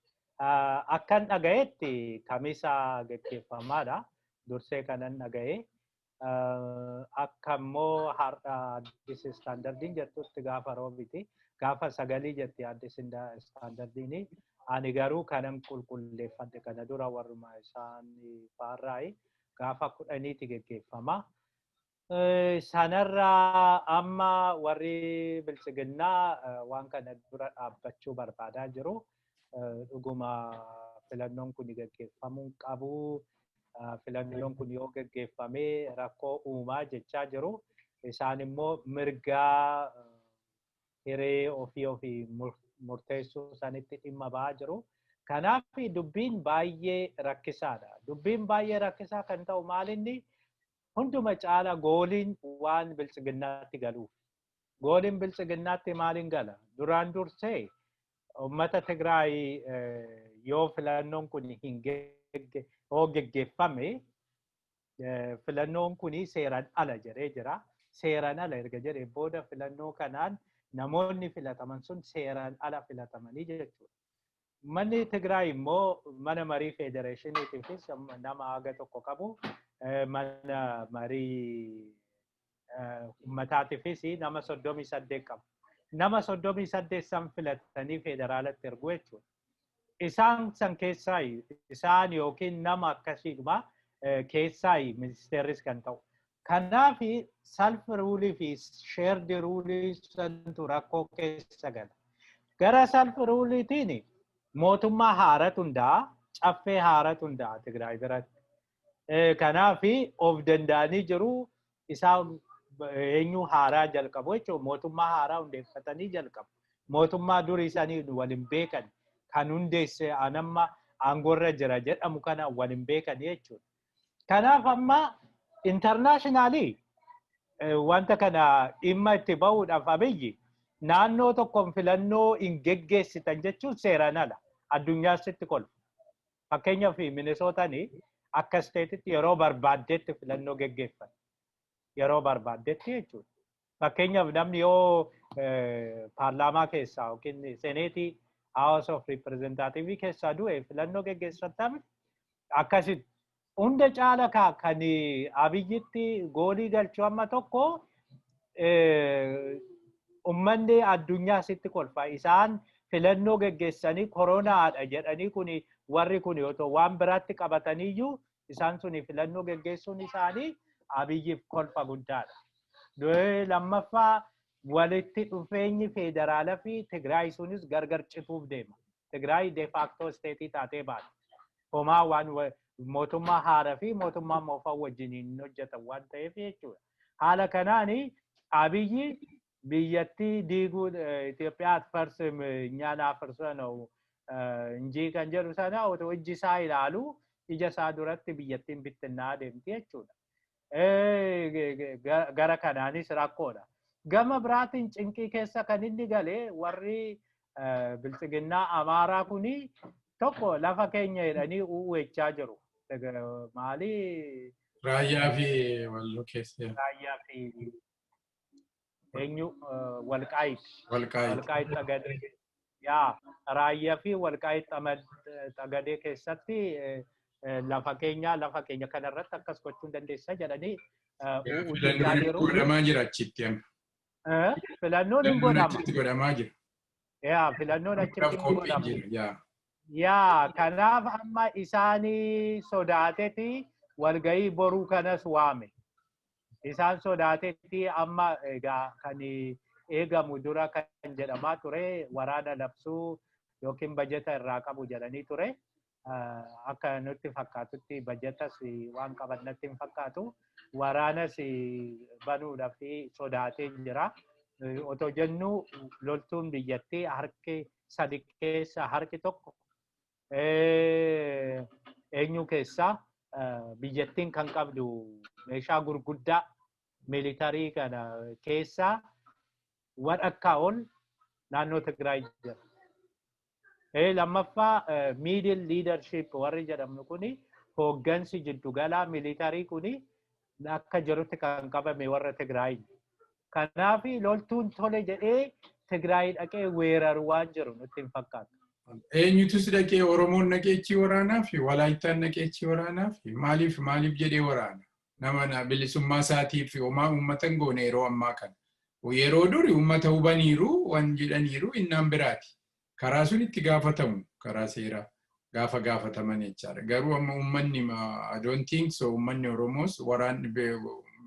Akkan dhagayetti kamisaa geggeeffamaadha. Dursee kanan dhagaye. Akka immoo har'a Addis Standardiin jettutti gaafa Roobiti. Gaafa 9 jetti Addis Standardiin. Ani garuu kanan qulqulleeffadhe kana dura warruma isaan faarraayi gaafa 10ti geggeeffama. Sanarraa amma warri Biltsiginnaa waan kana dura dhaabbachuu barbaadaa jiru. Dhuguma filannoon kun geggeeffamuu qabu. Filannoon kun yoo geggeeffame rakkoo uumaa jechaa jiru. Isaan immoo mirgaa hiree ofii ofii murteessuu sanitti dhimma ba'aa jiru. Kanaaf dubbiin baay'ee rakkisaadha. Dubbiin baay'ee rakkisaa kan ta'u maalinni, hunduma caala gooliin waan Biltsiginnaatti galuuf. Gooliin Biltsiginnaatti maaliin gala? Duraan dursee uummata Tigraay yoo filannoon kun hin yoo geggeeffame, filannoon kun seeraan ala jedhee jira. Seeraan ala erga jedhee booda, filannoo kanaan namoonni filataman sun seeraan ala filatamanii jechuudha. Manni Tigraay immoo mana marii federeeshiniitiifis nama haga tokko qabu, mana marii uummataatiifis nama 38 qabu. Nama 38 san filatanii federaalatti ergu jechuudha. Isaan san keessaa isaan yookiin nama akkasiidhuma keessaa ministeerris kan ta'u. Kanaaf self rule fi shared rule santu rakkoo keessa gala. Gara self ruleitiin mootummaa haaratu hundaa, caffee haaratu hundaa Tigraay biratti. Kanaaf of danda'anii jiru, isaan eenyu haaraa jalqabu jechuudha. Mootummaa haaraa hundeeffatanii jalqabu. Mootummaa durii isaanii waliin beekan kan hundeesse anamma aangoorra jira jedhamu kana waliin beekan jechuudha. Kanaaf amma internationally wanta kana dhimma itti bahuudhaaf, Abiyyi naannoo tokkoon filannoo hin geggeessitan jechuun seeraan ala. Addunyaa sitti kolfa. Fakkeenyaaf Minisootaan akka stateitti yeroo barbaaddetti filannoo geggeeffan. Yeroo barbaaddetti jechuudha. Fakkeenyaaf namni yoo paarlaamaa keessaa yookiin seneetii, House of Representative keessaa du'e, filannoo geggeeffatame akkasitti. Hunda caala kan Abiyyitti goolii galchuu amma tokko ummanni addunyaa sitti kolfa. Isaan filannoo geggeessanii koronaadha jedhanii, kun warri kun otoo waan biraatti qabataniiyyuu, isaan suni filannoo geggeessuun isaanii Abiyyiif kolfa guddaadha. Lammaffaa, walitti dhufeenyi federaalaa fi Tigraay sunis gargar cituuf deema. Tigraay de facto state taatee baate. Homaa waan mootummaa haaraa fi mootummaa moofaa wajjin hin hojjetan waan ta'eef jechuudha. Haala kanaan Abiyyi biyyattii diiguu, Itoophiyaa አትፈርስም እኛን አፍርሰ ነው እንጂ kan jedhu sana otoo ijji isaa ilaalu, ija isaa duratti biyyattiin bittinnaa deemti jechuudha. Gara kanaanis rakkoodha. Gama biraatiin cinqii keessa kan inni galee warri Biltsiginnaa Amaaraa kuni tokko lafa keenya jedhanii uwwechaa jiru. Maali? Raayyaa fi Walloo keessa. Raayyaa fi eenyu, Walqaayit. Walqaayit. Walqaayit Xagadee. Yaa, Raayyaa fi Walqaayit Xagadee keessatti lafa keenya, lafa keenya kanarratti akkas gochuu dandeessa jedhanii Filannoon godhamaa jira achitti. Filannoon hin godhama. Achitti godhamaa jira. Yaa, filannoon achitti hin godhama. Yaa, kanaaf amma isaanii sodaateeti walgahii boruu kanas waame. Isaan sodaatetti amma egaa kan eegamu dura kan jedhamaa ture waraana labsuu yookiin bajeta irraa qabu jedhanii ture. Akka nutti fakkaatutti bajetas waan qaban natti hin fakkaatu. Waraanas banuudhaaf sodaatee jira. Otoo jennu loltuun biyyattii harki sadi keessa harki tokko eenyu keessaa, biyyattiin kan qabdu meeshaa gurguddaa military kana keessaa walakkaa ol naannoo Tigraay jira. Lammaffaa, middle leadership warri jedhamnu kuni, hooggansi jiddugalaa military kuni akka jirutti kan qabame warra Tigraay. Kanaaf loltuun tole jedhee Tigraay dhaqee weeraru waan jiru nutti hin fakkaatu. Eenyutus dhaqee? Oromoon dhaqee achi waraanaa fi Walaayittaan dhaqee achi waraanaa fi maaliif jedhee waraana? Nama bilisummaa isaatiif homaa uummata hin goone yeroo ammaa kana. Yeroo duri uummata hubaniiru, waan jedhaniiru innaan biraati. Karaa sun itti gaafatamu, karaa seeraa gaafa gaafataman jechaadha. Garuu amma uummanni, I don't think so, uummanni Oromoos, waraanni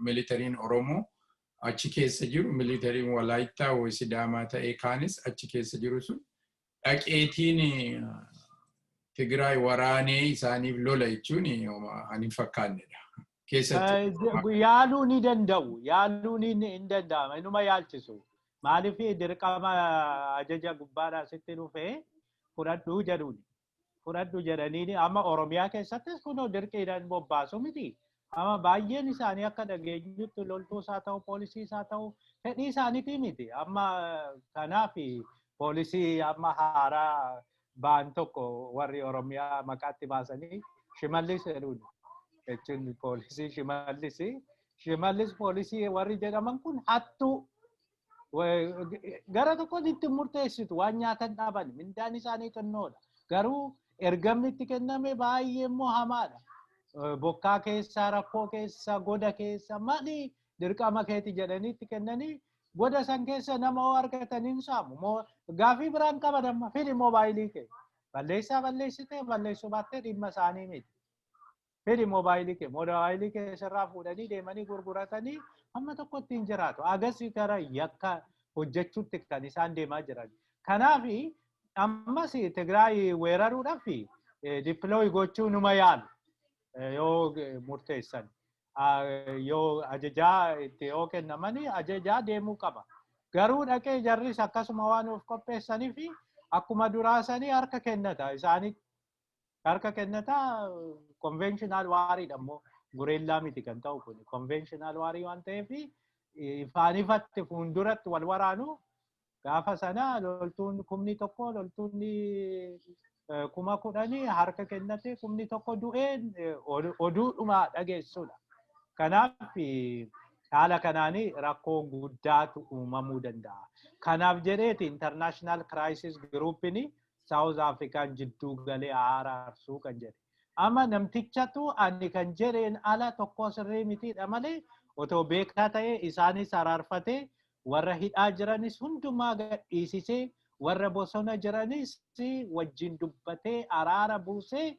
militariin Oromoo achi keessa jiru, militariin Walaayittaa woy Sidaamaa ta'ee kaanis achi keessa jiru sun dhaqeetiin Tigraay waraanee isaaniif lola jechuun ani hin fakkaannedha. Keessattuu. Yaaluu ni danda'u. Yaaluu ni hin danda'ama. Inuma yaalchisu. Maaliif dirqama ajaja gubbaadhaa sitti dhufee fudhadhuu jedhuuni. Fudhadhu jedhanii amma Oromiyaa keessattis kunoo dirqiidhaan bobbaasu miti. Amma baay'een isaanii akka dhageenyutti loltuus haa ta'u, poolisiis haa ta'u, fedhii isaaniitii miti. Amma kanaaf poolisii amma haaraa ba'an tokko warri Oromiyaa maqaatti baasanii Shimallis jedhuun. Jechuun poolisii Shimallis. Shimallis poolisii warri jedhaman kun hattuu, gara tokkoon itti murteessitu, waan nyaatan dhaban, mindaan isaanii xinnoodha. Garuu ergamni itti kenname baay'ee immoo hamaadha. Bokkaa keessa, rakkoo keessa, goda keessa mali dirqama keeti jedhanii itti kennanii goda san keessa nama hoo argatanii hin saamu. Gaafii biraan qaban, amma fidi moobaayilii kee. Balleessaa balleessitee balleessuu baattee dhimma isaanii miti. Fidi moobaayilii kee, moobaayilii kee sirraa fuudhanii deemanii gurguratanii hamma tokko ittiin jiraatu. Agasii gara yakka hojjechuutti kan isaan deemaa jiran. Kanaaf ammas Tigraay weeraruudhaaf deploy gochuu numa yaalu yoo murteessan. Yoo ajajaa itti yoo kennamanii ajajaa deemuu qaba. Garuu dhaqee jarris akkasuma waan of qopheessanii fi akkuma duraasanii harka kennata isaanitti. Harka kennata, conventional wariidha immoo, guerrilla miti kan ta'u kun, conventional warii waan ta'eef ifaan ifatti fuulduratti wal waraanu. Gaafa sana loltuun 1000, loltuun 10,000 harka kennate, 10,000 du'ee oduudhuma dhageessudha. Kanaaf haala kanaanii rakkoo guddaatu uumamuu danda'a. Kanaaf jedheeti International Crisis Groupin South African jidduu galee araarsuu kan jedhe. Amma namtichatu ani kan jedheen ala tokko sirrii mitiidha malee, otoo beekaa ta'ee isaanis araarfatee, warra hidhaa jiranis hundumaa gadhiisisee, warra bosona jiranis wajjin dubbatee araara buusee,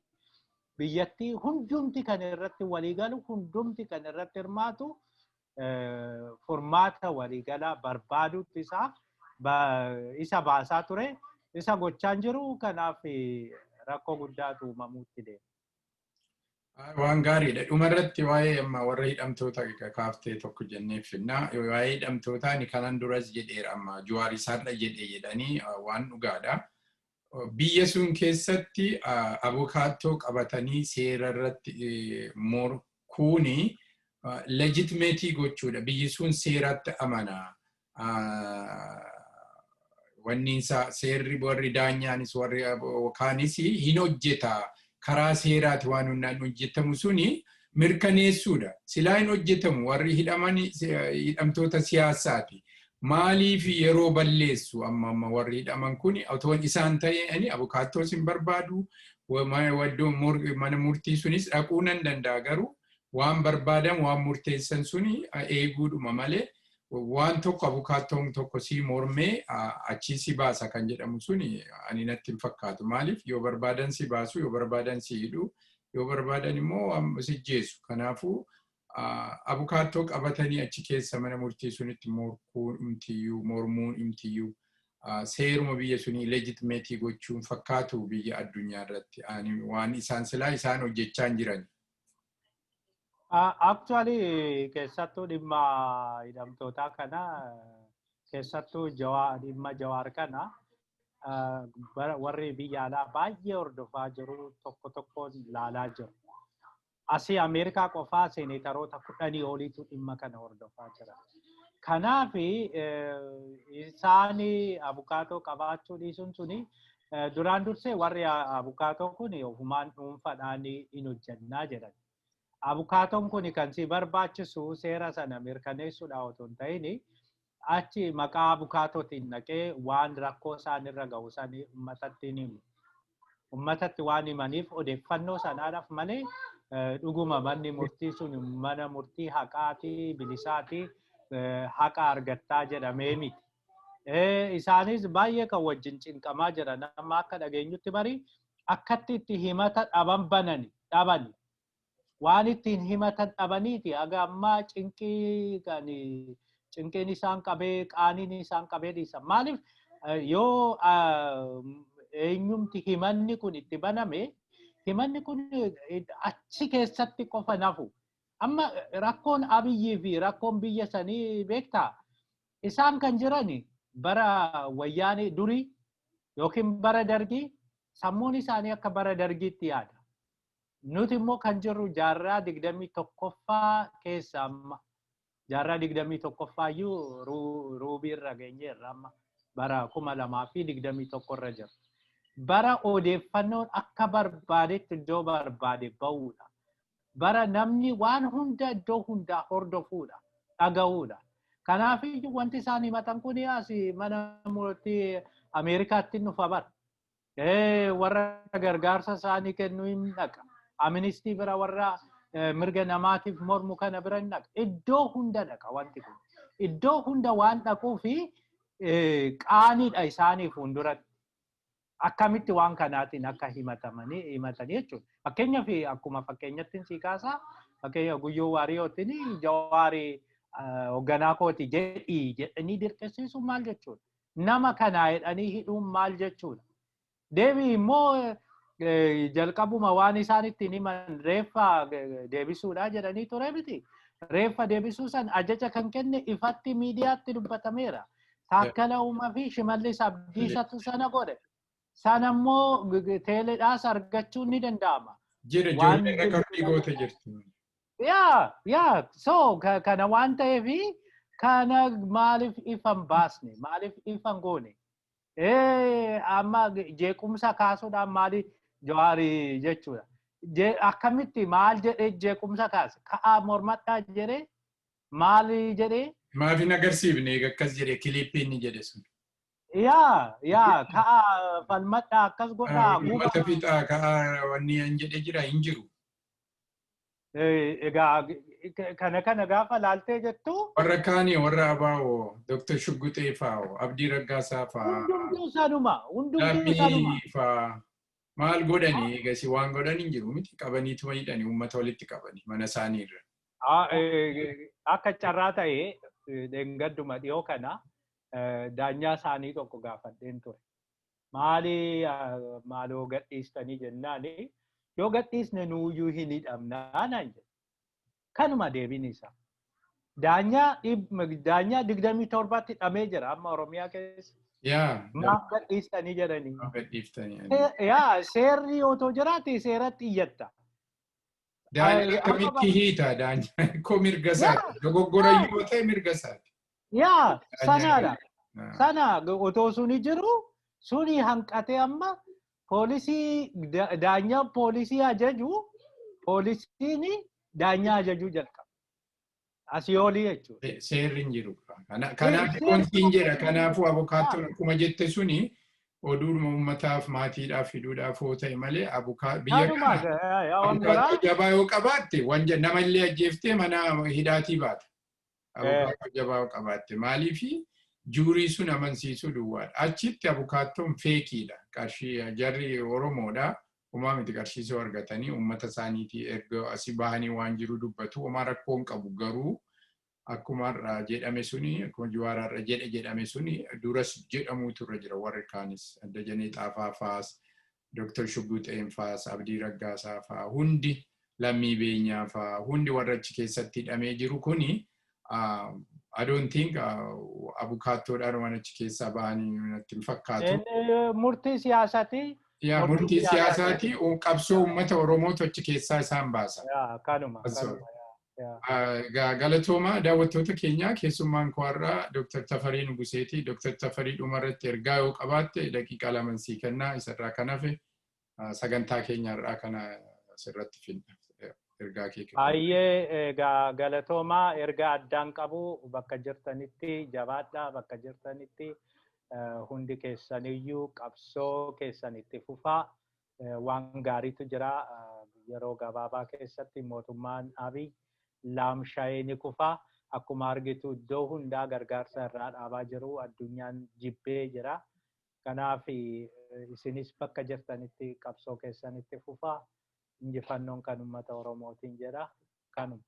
biyyattii hundumti kan irratti waliigalu, hundumti kan irratti hirmaatu, furmaata waliigalaa barbaadutti isaa isa baasaa ture, isa gochaan jiru. Kanaaf rakkoo guddaatu uumamuutti deema. Waan gaariidha. Dhumarratti waa'ee amma warra hidhamtoota kaaftee tokko jennee finnaa. Waa'ee hidhamtootaa ani kanan duras jedheera, amma Jawaar isaarra jedhe jedhanii, waan dhugaadha. Biyya sun keessatti abukaattoo qabatanii seera irratti morkuuni legitimate gochuudha. Biyyi sun seeratti amana. Wanni isaa seerri, warri daanyaanis warri kaanis hin hojjeta. Karaa seeraati waan hundaan hojjetamu suni mirkaneessuudha. Silaa hin hojjetamu, warri hidhaman hidhamtoota siyaasaati. Maaliif yeroo balleessu amma amma warri hidhaman kun? Otoo isaan ta'anii abukaattoos hin barbaadu, mana murtii sunis dhaquu nan danda'a, garuu waan barbaadan, waan murteessan suni eeguudhuma malee, waan tokko abukaattoon tokko si mormee achii si baasa kan jedhamu suni ani natti hin fakkaatu. Maaliif yoo barbaadan si baasu, yoo barbaadan si hidhu, yoo barbaadan immoo si jeessu. Kanaafuu abukaattoo qabatanii achi keessa mana murtii sunitti morkuun imtiyyuu, mormuun imtiyyuu seeruma biyya sunii legitimate gochuun fakkaatu biyya addunyaa irratti waan isaan silaa isaan hojjechaa hin jiran. Actually, keessattuu dhimma hidhamtootaa kana, keessattuu dhimma Jawaar kana warri biyya alaa baay'ee hordofaa jiru, tokko tokkoon ilaalaa jiru. Asii Ameerikaa qofaa seeneetaroota 10 oliitu dhimma kana hordofaa jira. Kanaaf isaan abukaatoo qabaachuu dhiisuun suni, duraan dursee warri abukaatoo kun ofumaan dhuunfaadhaan hin hojjannaa jedhan. Abukaatoon kun kan si barbaachisu seera sana mirkaneessuudha otoo hin ta'in, achi maqaa abukaatootiin dhaqee waan rakkoo isaan irra gahu sanii uummatatti hin himu. Uummatatti waan himaniif odeeffannoo sanaadhaaf malee Dhuguma manni murtii sun mana murtii haqaati, bilisaati, haqa argattaa jedhamee miti. Isaanis baay'ee kan wajjin cinqamaa jiran amma akka dhageenyutti bari akkatti itti himata dhaban banani dhabani. Waan ittiin himata dhabaniiti haga ammaa cinqii kan cinqiin isaan qabee qaaniin isaan qabee dhiisan. Maaliif yoo eenyumti himanni kun itti baname himanni kun achi keessatti qofa nafu. Amma rakkoon Abiyyii fi rakkoon biyya sanii beektaa? Isaan kan jirani bara Wayyaanee durii yookiin bara Dargii, sammuun isaanii akka bara Dargiitti yaada. Nuti immoo kan jirru jaarraa 21ffaa keessa amma. Jaarraa 21ffaa iyyuu ruubii irra geenyeerra, amma bara 2021 irra jira. Bara odeeffannoon akka barbaadetti iddoo barbaade ba'uudha. Bara namni waan hunda iddoo hundaa hordofuudha, dhaga'uudha. Kanaafiyyuu wanti isaan himatan kun asii mana murtii Ameerikaatti nufa bara. Warra gargaarsa isaanii kennu hin dhaqa. Amnistii bira, warra mirga namaatiif mormu kana bira hin dhaqa. Iddoo hunda dhaqa wanti kun. Iddoo hunda waan dhaquu fi qaaniidha isaanii fuulduratti. Akkamitti waan kanaatiin akka himatamanii himatanii jechuudha. Fakkeenyaaf, akkuma fakkeenyatti sii kaasaa, fakkeenya Guyyoo Waariyootiin Jawaarii hoogganaa kooti jedhii jedhanii dirqisiisuun maal jechuudha? Nama kanaa jedhanii hidhuun maal jechuudha? Deebii immoo jalqabuma waan isaan ittiin himan reeffa deebisuudha jedhanii ture miti. Reeffa deebisuu san ajaja kan kenne ifatti miidiyaatti dubbatameera. Taakkala Uumaa fi Shimallis Abdiisatu sana godhe. Sana immoo teeleedhaas argachuun ni danda'ama. Jira, ijoollee record goote jirti. Yaa, so kana waan ta'eefi kana maaliif ifan baasne, maaliif ifan goone? Amma jeequmsa kaasuudhaan maali Jawaarii jechuudha. Akkamitti maal jedhee jeequmsa kaase? Ka'aa mormadhaa jedhee maali jedhee? Maaf hin agarsiifne akkas jedhe clip inni jedhe sun? Yaa, ka'aa falmadhaa, akkas godhaa. Uummata fixaa, ka'aa, wanni hin jedhe jira hin jiru. Egaa kana gaafa laaltee jettu. Warra kaanii, warra ABO, Dr. Shugguxee fa'aa, Abdii Raggaasaa fa'aa. Hundumtuu sanuma. Hundumtuu sanuma. Lammii fa'aa. Maal godhanii eegasi? Waan godhan hin jiru miti, qabaniituma hidhanii uummata walitti qabanii mana isaanii irra. Akka carraa ta'ee dheengadduma dhiyoo kana daanyaa isaanii tokko gaafadheen ture. Maali maaloo gadhiistanii jennaani, yoo gadhiisne nuuyyuu hin hidhamnaa naan jedhe. Kanuma deebiin isaa. Daanyaa 27tti hidhamee jira amma Oromiyaa keessa. Maaf gadhiistanii jedhanii. Maaf gadhiiftanii. Yaa, seerri otoo jiraate seeratti iyyatta. Daanyaa akkamitti hiita daanyaa koo? Mirga isaati. Dogoggora yoo ta'e mirga isaati. Yaa, sanaadha. Sana otoo suni jiru suni hanqatee amma poolisii daanyaa poolisii ajaju, poolisiin daanyaa ajajuu jalqaba. Asii olii jechuudha. Seerri hin jiru. Kanaaf wanti jedha, kanaafuu abukaattoon akkuma jette suni oduudhuma uummataaf maatiidhaaf fiduudhaaf yoo ta'e malee biyya kana abukaattoo jabaa yoo qabaatte wanja nama illee ajjeeftee mana hidhaatii baata. Abukaattoo jabaa yoo qabaatte, maaliifi jury sun amansiisuu duwwaadha. Achitti abukaattoon fakeiidha. Qarshii jarri Oromoodha. Homaa miti, qarshiisoo argatanii uummata isaaniitii erga asii bahanii waan jiru dubbatu, homaa rakkoo hin qabu. Garuu akkuma har'a jedhame suni, akkuma Jawaar har'a jedhe jedhame suni duras jedhamuutu irra jira. Warri kaanis, Dajanee Xaafaa faas, Dr. Shugguxeen faas, Abdii Raggaasaa faa, hundi, Lammii Beenyaa faa, hundi warra achi keessatti hidhamee jiru kuni I don't think abukaattoodhaan waan achi keessaa bahanii natti hin fakkaatu. Murtii siyaasaati. Yaa, murtii siyaasaati, qabsoo uummata Oromootu achi keessaa isaan baasa. Kanuma. Galatooma daawwattoota keenya, keessummaan koo har'aa Dr. Tafarii Nuguseeti. Dr. Tafarii, dhumarratti ergaa yoo qabaatte daqiiqaa 2 sii kennaa, isarraa kan hafe sagantaa keenya har'aa kana asirratti finna. Ergaa kee. Baay'ee egaa galatoomaa. Ergaa addaan qabu, bakka jirtanitti jabaadhaa, bakka jirtanitti hundi keessaniyyuu qabsoo keessan itti fufaa, waan gaariitu jira. Yeroo gabaabaa keessatti mootummaan Abiy laamsha'ee ni kufaa. Akkuma argitu iddoo hundaa gargaarsa irraa dhaabaa jiru, addunyaan jibbee jira. Kanaaf isinis bakka jirtanitti qabsoo keessanitti fufaa. Injifannoon kan uummata Oromootiin jedha. Kanuma.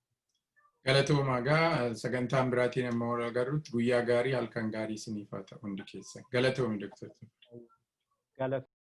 Galatoomaa gaa, sagantaan biraatiin amma wal agarrutti guyyaa gaarii, halkan gaarii isiniif haa ta'u hundi keessan. Galatoomi, Dooktar. Galatoomi.